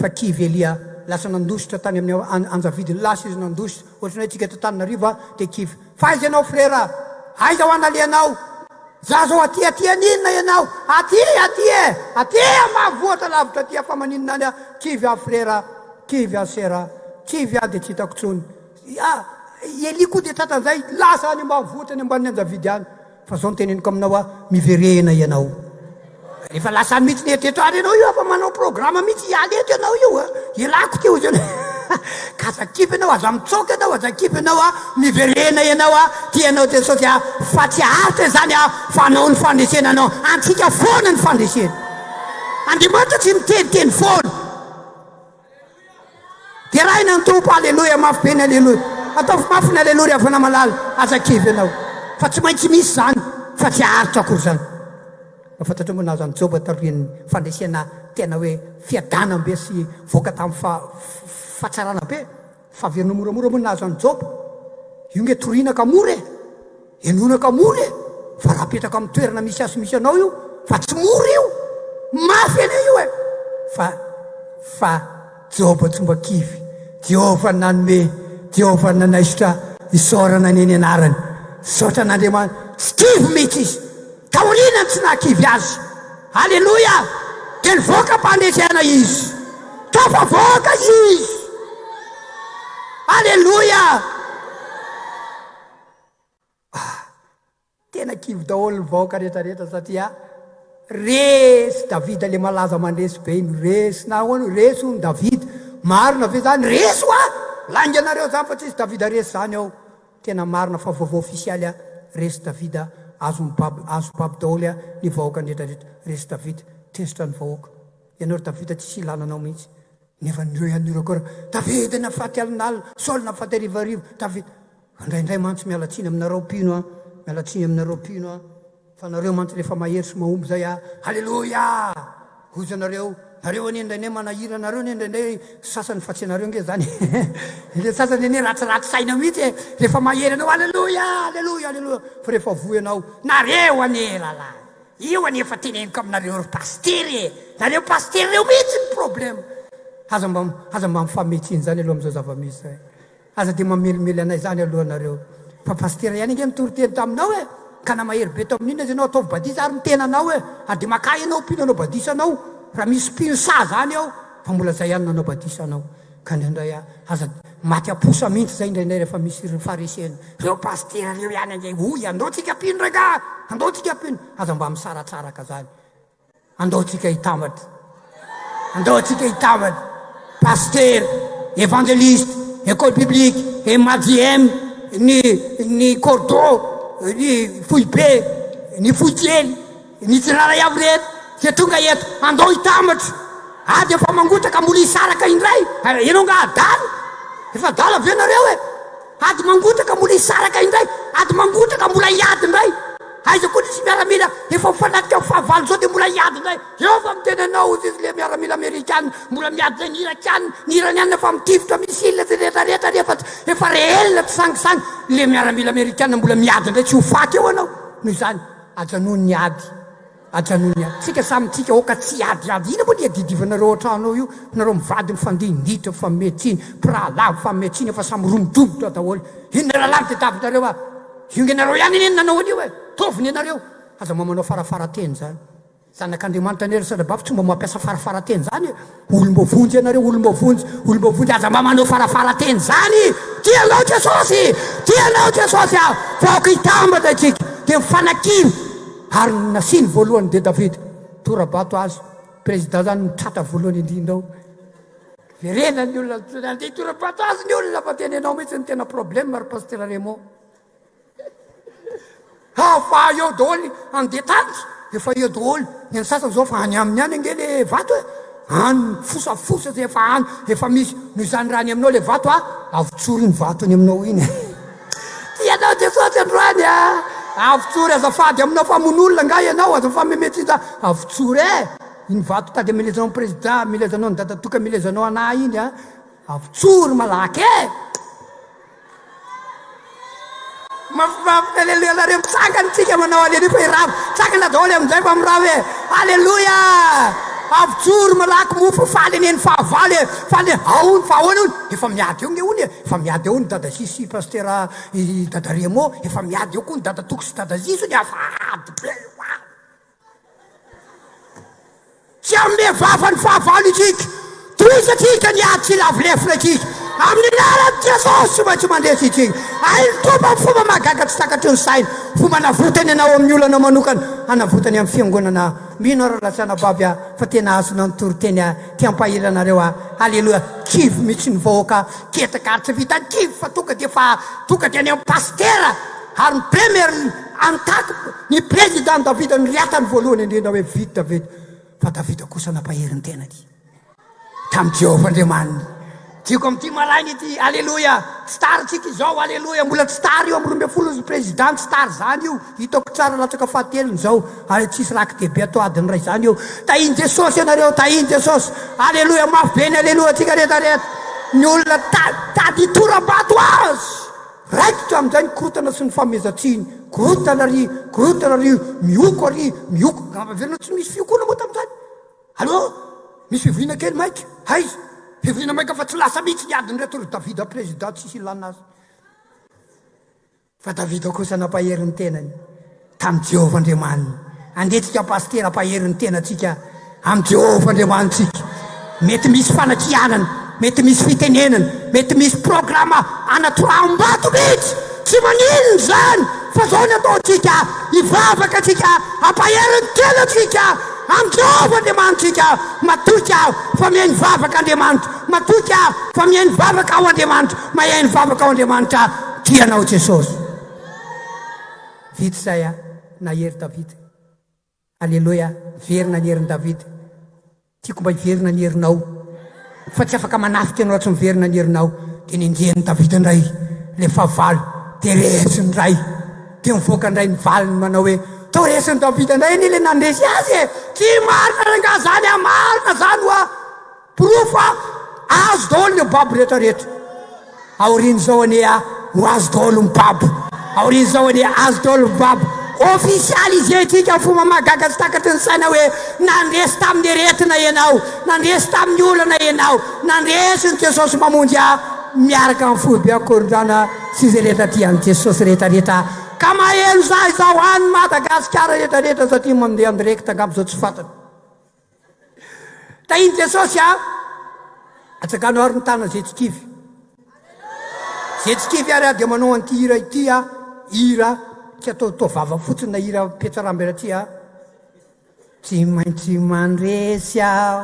fa kivy Elia, lasa nandositra tany amin'ny anjavidiny, lasa izy nandositra, ohatran'ny hoe tsika eto Antananarivo a, dia kivy, fa aiza ianao frera, aiza ho analehanao, za zao aty aty aninona ianao, aty aty e, aty ambanivohitra lavitra aty fa maninona any a, kivy aho frera, kivy aho sera, kivy aho dia tsy hitako intsony, ah, Elia koa dia tratran'izay, lasa any ambanivohitra any ambanin'ny anjavidy any. Fa zao no teneniko aminao a, miverena ianao. Efa lasa any mihitsy ny eritreritra ary ianao io efa manao programme mihitsy hiala eto ianao io a. Ialako ty hozy ianao. Ka aza kivy ianao, aza mitsoaka ianao, aza kivy ianao a, miverena ianao a, tia anao Jesosy a, fa tsy haharitra izany a, fa anao ny fandresena anao, antsika foana ny fandresena. Andriamanitra tsy miteniteny foana. Deraina ny Tompo, Aleloia, mafy be ny aleloia. Ataovy mafy ny aleloia ry havana malala, aza kivy ianao. Fa tsy maintsy misy izany, fa tsy haharitra akory izany. Mba fantatrao moa nahazo an'i Joba taorian'ny fandresena tena hoe fiadanam-be sy voaka tamin'ny fahatsarana be? Fa averina moramora moa ny nahazo an'i Joba. Io nge torina ka mora e! Henoina ka mora e! Fa raha apetraka amin'ny toerana misy ahy sy misy anao io, fa tsy mora io! Mafy anie io e! Fa, fa. Jehovah tsy mba kivy, Jehovah nanome, Jehovah nanaisotra, isaorana anie ny anarany. Misaotra an'Andriamanitra, tsy kivy mihitsy izy. Taoriana ny tsy nahakivy azy. Aleloia! Dia nivoaka am-pandresena izy. Tafavoaka izy. Aleloia! Ah! Tena kivy daholo ny vahoaka rehetra rehetra satria resy Davida le malaza mandresy be iny, resy na ahoana io, resy hono Davida, marina ve zany? Resy hoa! Lainga nareo zany fa tsisy Davida resy zany ao, tena marina fa vaovao ofisialy a, resy Davida, azony babo, azo babo daholo a ny vahoaka rehetra rehetra, resy Davida, tezitra ny vahoaka, ianao ry Davida tsisy ilana anao mihitsy, Nefa nireo ihany ireo koa Davida nafaty alinalina, Saoly nafaty harivariva, Davida. Indraindray mantsy miala tsiny aminareo mpino an, miala tsiny aminareo mpino an, fa nareo mantsy rehefa mahery sy mahomby zay an, Aleloia! Hozy anareo, nareo anie indraindray manahirana, nareo anie indraindray sasany fa tsy anareo nge zany e, le sasany anie ratsiratsy saina mihitsy e, rehefa mahery anao Aleloia! Aleloia! Aleloia! Fa rehefa voa ianao, nareo anie rahalahy. Io anie efa teneniko aminareo ry pasitera e! Nareo pasitera reo mihitsy ny problème! Aza mba aza mba mifamehy tsiny zany aloha amizao zava-misy zay. Aza de mamelimely anay zany aloha nareo. Fa pasitera ihany ange nitory teny taminao e! Ka na mahery be tao amin'inona aza ianao ataovy badisa ary ny tenanao e! Ary de makà ianao mpino hanao badisa anao raha misy mpino sahy zany ao fa mbola zay ihany nanao badisa anao. Ka indraindray aza maty aposa mihitsy zay indraindray rehefa misy ireo faharesena. Reo pasitera reo ihany ange hoy andao tsika mpino rangaha, andao tsika mpino. Aza mba misaratsaraka zany. Andao tsika hitambatra. Andao tsika hitambatra. Pasitera, evangeliste, école biblique, MAJM, ny ny cordo, ny foibe, ny foikely. Ny tsirairay avy rehetra dia tonga eto, andao hitambatra. Ady efa mangotraka mbola hisaraka indray. Ianao nga adala? Efa adala ve nareo e? Ady mangotraka mbola hisaraka indray. Ady mangotraka mbola hiady indray. Aiza koa nisy miaramila efa mifanatrika amin'ny fahavalo zao dia mbola hiady indray. Eo fa miteny anao hozy izy le miaramila amerikana mbola miady indray ny irakiana, ny iraniana efa mitifitra missile sy rehetra rehetra rehefa efa réel tsy sangisangy. Le miaramila amerikana mbola miady indray tsy ho faty eo anao noho izany. Ajanony ny ady, ajanony ny ady. Tsika samy tsika aoka tsy hiadiady. Inona moa ny iadidivanareo ao an-trano ao io? Nareo mivady mifandiniditra, mifanome tsiny, mpirahalahy mifanome tsiny efa samy romodromotra daholo. Inona rahalahy no tadiavinareo ah? Io nge nareo ihany anie no nanao an'io e! Taovy ny anareo. Aza mba manao farafaran-teny izany. Zanak'Andriamanitra anie ry Sarabavy tsy mba mampiasa farafaran-teny zany e! Olom-boavonjy ianareo, olom-boavonjy, olom-boavonjy, aza mba manao farafaran-teny zany! Tia anao Jesosy! Tia anao Jesosy ah! Fa aoka hitambatra isika, dia mifanakivy! Ary ny nasiany voalohany dia Davida, tora-bato azy, président zany no tratra voalohany indrindra ao. Verena ny olona, andeha hitora-bato azy ny olona fa tena ianao mihitsy no tena problème ry Pasitera Raymond. Ha fa eo daholo andeha tany efa eo daholo ny an'ny sasany zao fa any aminy any ange le vato e, any fosafosa zay efa any efa misy noho izany raha any aminao le vato a avotsory iny vato any aminao iny tia anao Jesosy androany a avotsory azafady aminao fa hamono olona nga ianao aza mifamemetsinja avotsory e iny vato tady amelezanao ny président amelezanao ny dadatoka amelezanao anah iny a avotsory malaky e. Mafimafy aleloia nareo mitsangana tsika manao aleloia fa hirava tsangana daholo amizay fa mirava e aleloia avotsoro malaky mofo faly anie ny fahavalo e faly aony fa ahoana ony efa miady eo nge ony e efa miady eo ny dada zizo sy pastera i dada remo efa miady eo koa ny dada toko sy dada zizo ony afa ady be io Tsy hanome vava ny fahavalo isika. Tohizantsika ny ady tsy lavo lefona isika. Amin'ny anaran'i Jesosy, tsy maintsy mandresy isika. Hain'ny Tompo amin'ny fomba mahagaga tsy takatry ny saina. Fomba anavotany anao amin'ny olana manokana, hanavotany amin'ny fiangonana. Mino aho rahalahy sy anabavy aho fa tena azonao ny toriteny aho. Te hampahery anareo aho. Aleloia. Kivy mihitsy ny vahoaka. Ketraka ary tsy vitan'ny kivy fa tonga dia efa tonga dia any amin'ny pasitera ary ny premier antaky Ny président Davida niriatany voalohany indrindra hoe vita Davida, fa Davida kosa nampahery ny tenany tamin'i Jehovah Andriamaniny. Tiako amin'ity maraina ity, aleloia, tsy tara tsika izao, aleloia, mbola tsy tara io, amin'ny 12 ny président, tsy tara izany io, hitako tsara latsaka fahatelony izao, ary tsisy raki-dehibe atao adiny iray izany io. Tahin'i Jesosy ianareo, tahin'i Jesosy, aleloia, mafy be ny aleloia antsika rehetra rehetra, ny olona tady hitora-bato azy. Raikitra amin'izay ny korontana sy ny fanomezan-tsiny. Korontana ary, korontana ary, mihoko ary, mihoko. Angamba averina tsy misy fihokoana moa tamin'izany. Allo? Misy fivoriana kely maika. Aiza? Heverina maika fa tsy lasa mihitsy ny adin'ireto ry Davida président tsisy ilana azy. Fa Davida kosa nampahery ny tenany tamin'i Jehovah Andriamaniny. Andeha tsika pasitera hampahery ny tenantsika amin'i Jehovah Andriamanitsika. Mety misy fanakianana, mety misy fitenenana, mety misy programa anatoraham-bato mihitsy. Tsy maninona izany fa izao ny ataontsika, hivavaka tsika, hampahery ny tenantsika amin'i Jehovah Andriamanitsika. Matoky aho fa mihaino vavaka Andriamanitra. Matoky aho fa mihaino vavaka aho Andriamanitra. Mahaino vavaka aho Andriamanitra. Tia anao Jesosy. Vita izay a, nahery Davida. Aleloia, miverina ny herin'i Davida. Tiako mba hiverina ny herinao. Fa tsy afaka manafika ianao raha tsy miverina ny herinao. Dia nenjehin'i Davida indray ilay fahavalo, dia resiny indray. Dia mivoaka indray ny valiny manao hoe, Toa resin'i Davida indray anie ilay nandresy azy e! Tsy marina rangahy izany a! Marina izany hoa! Porofo a! Azo daholo ny babo rehetra rehetra. Aorian'izao anie a, ho azo daholo ny babo. Aorian'izao anie azo daholo ny babo. Officialiser-tsika amin'ny fomba mahagaga tsy takatry ny saina hoe nandresy tamin'ny aretina ianao, nandresy tamin'ny olana ianao, nandresy ny Jesosy mamonjy ahy miaraka amin'ny foibe Ankorondrana sy izay rehetra tia an'i Jesosy rehetra rehetra. Ka maheno za izao any Madagasikara rehetra rehetra satria mandeha en direct angamba izao tsy fantatra. Tahin'i Jesosy a! Atsangano ary ny tanana izay tsy kivy. Izay tsy kivy ary dia manao an'ity hira ity a, hira tsy atao toa vava fotsiny na hira mpihatsaram-belatsihy a. Tsy maintsy mandresy aho,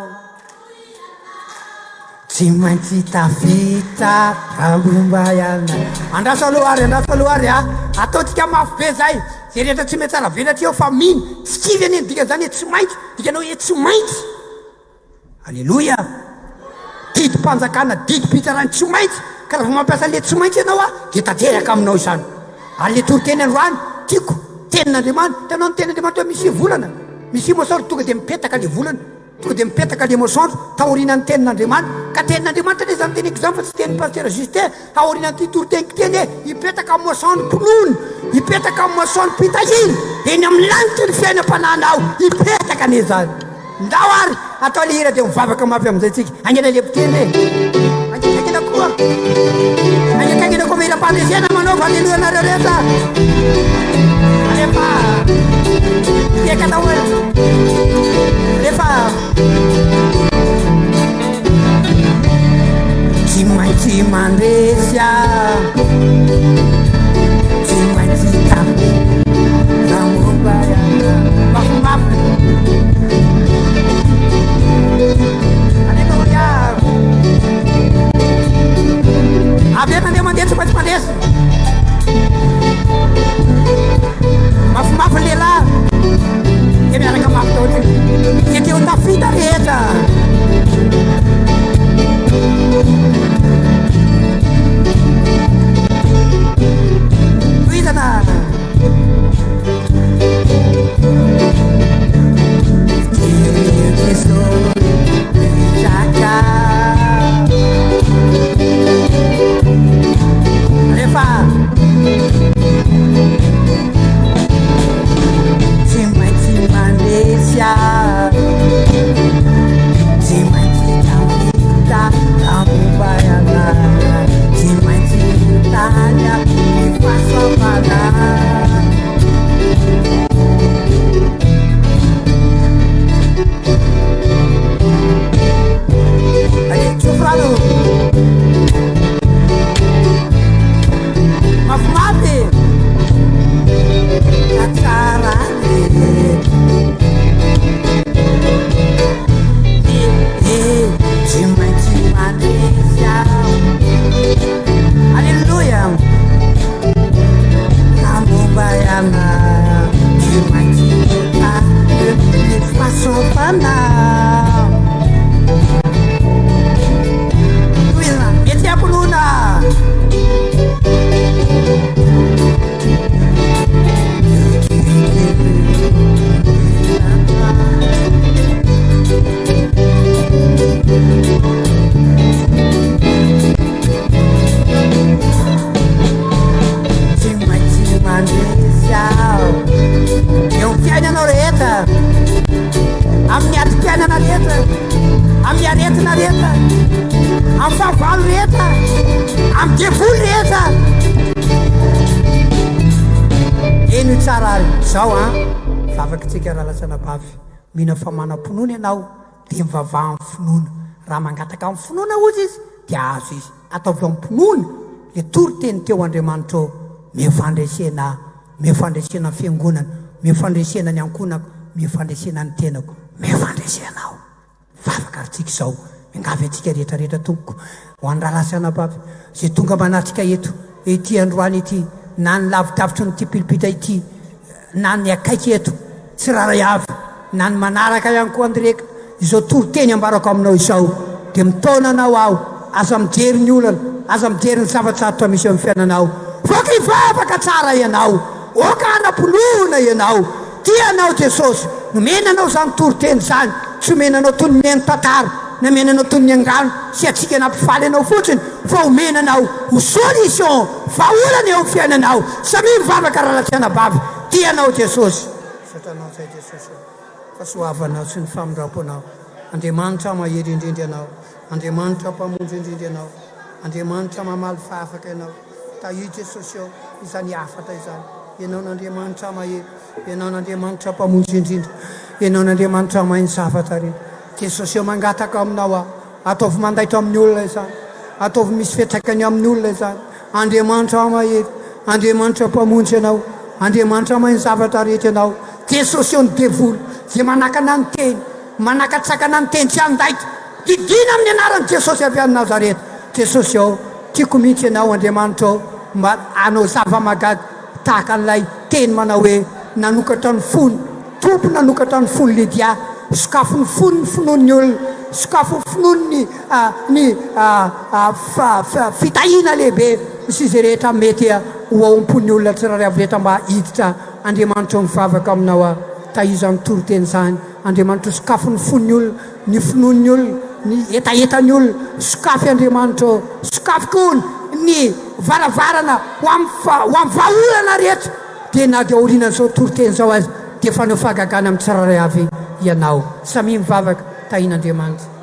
tsy maintsy tafita raha momba ianao. Andraso aloha ary, andraso aloha ary a. Ataontsika mafy be izay. Izay rehetra tsy mihatsaravelatsihy eo fa mino. Tsy kivy anie ny dikan'izany hoe tsy maintsy. Dikanao hoe tsy maintsy. Aleloia! Didim-panjakana, didim-pitsarana tsy maintsy. Ka raha vao mampiasa an'ilay tsy maintsy ianao dia tanteraka aminao izany. Ary ilay toriteny androany, tiako, tenin'Andriamanitra. Hitanao ny tenin'Andriamanitra hoe misia volana, misia masoandro, tonga dia mipetaka ilay volana. Tonga dia mipetaka le masoandro taorianan'ny tenin'Andriamanitra. Ka tenin'Andriamanitra anie izany teneniko izany fa tsy tenin'i Pasitera Justin. Taorianan'ity toriteniko ity anie hipetaka amin'ny masoandrom-pinoana, hipetaka amin'ny masoandrom-pitahiana eny amin'ny lanitry ny fiainam-panahinao. Hipetaka anie izany. Ndao ary atao le hira dia mivavaka mafy amin'izay tsika. Haingana le mpitendry e. Haingana koa. Haingana koa mihira am-pandresena manaova aleloia nareo rehetra. Alefa. Miaka daholo. Alefa. Tsy maintsy mandresy aho. Tsy maintsy tafita raha momba ianao. Mafimafy. Aleloia. Averina andeha mandeha tsy maintsy mandresy. Mafimafy ny lehilahy dia miaraka mafy daholo dia te ho tafita rehetra. Tohizana. Rehefa tsy maintsy mandresy aho. Amin'ny fahavalo rehetra, amin'ny devoly rehetra. Henoy tsara ary izao an, vavakitsika rahalahy sy anabavy, mino fa manam-pinoana ianao dia mivavaha amin'ny finoana. Raha mangataka amin'ny finoana hozy izy dia azo izy. Ataovy am-pinoana le toriteny teo Andriamanitra ô, omeo fandresena aho, omeo fandresena ny fiangonana, omeo fandresena ny ankohonako, omeo fandresena ny tenako, omeo fandresena aho. Vavaka ary tsika izao. Miangavy antsika rehetra rehetra tompoko, ho an'ny rahalahy sy anabavy izay tonga manatrika eto ity androany ity, na ny lavidavitry ny ity pilipitra ity, na ny akaiky eto, tsirairay avy, na ny manaraka ihany koa en direct, izao toriteny ambarako aminao izao, dia mitaona anao aho, aza mijery ny olana, aza mijery ny zava-tsarotra misy eo amin'ny fiainanao, fa aoka hivavaka tsara ianao, aoka hanam-pinoana ianao, Tia anao Jesosy. Nomena anao izany toriteny izany. Tsy omena anao toy ny mihaino tantara, na omena anao toy ny angano sy hatsiaka nampifaly anao fotsiny, fa omena anao ho solution, vahaolana eo amin'ny fiainanao. Samia mivavaka rahalahy sy anabavy. Tia anao Jesosy. Misaotra anao izay Jesosy ô. Fahasoavanao sy ny famindramponao. Andriamanitra mahery indrindra Ianao. Andriamanitra mpamonjy indrindra Ianao. Andriamanitra mamaly vavaka Ianao. Tahio Jesosy ô izany hafatra izany. Ianao n'Andriamanitra mahery. Ianao n'Andriamanitra mpamonjy indrindra. Ianao n'Andriamanitra mahay ny zavatra rehetra. Jesosy ô mangataka aminao aho. Ataovy mandaitra amin'ny olona izany. Ataovy misy fiantraikany amin'ny olona izany. Andriamanitra mahery. Andriamanitra mpamonjy Ianao. Andriamanitra mahay ny zavatra rehetra Ianao. Jesosy ô ny devoly izay manakana ny teny, manakatsakana ny teny tsy handaitra. Didiana amin'ny anaran'i Jesosy avy any Nazareta. Jesosy ô, tiako mihitsy Ianao Andriamanitra ô, mba hanao zava-mahagaga tahaka an'ilay teny manao hoe, Nanokatra ny fony, Tompo nanokatra ny fon'i Lydia, sokafy ny fony ny finoan'ny olona, sokafy ny finoany ny ny fitahiana lehibe sy izay rehetra mety ho ao am-pon'ny olona tsirairay avy rehetra mba hiditra. Andriamanitra ô, mivavaka aminao aho, tahizo izany toriteny izany. Andriamanitra ô, sokafy ny fon'ny olona. Ny finoan'ny olona, ny hetahetan'ny olona, sokafy Andriamanitra ô, sokafy koa ny varavarana ho amin'ny ho amin'ny vahaolana rehetra, dia na dia aorianan'izao toriteny izao aza dia efa hanao fahagagana amin'ny tsirairay avy Ianao. Samia mivavaka, tahian'Andriamanitra.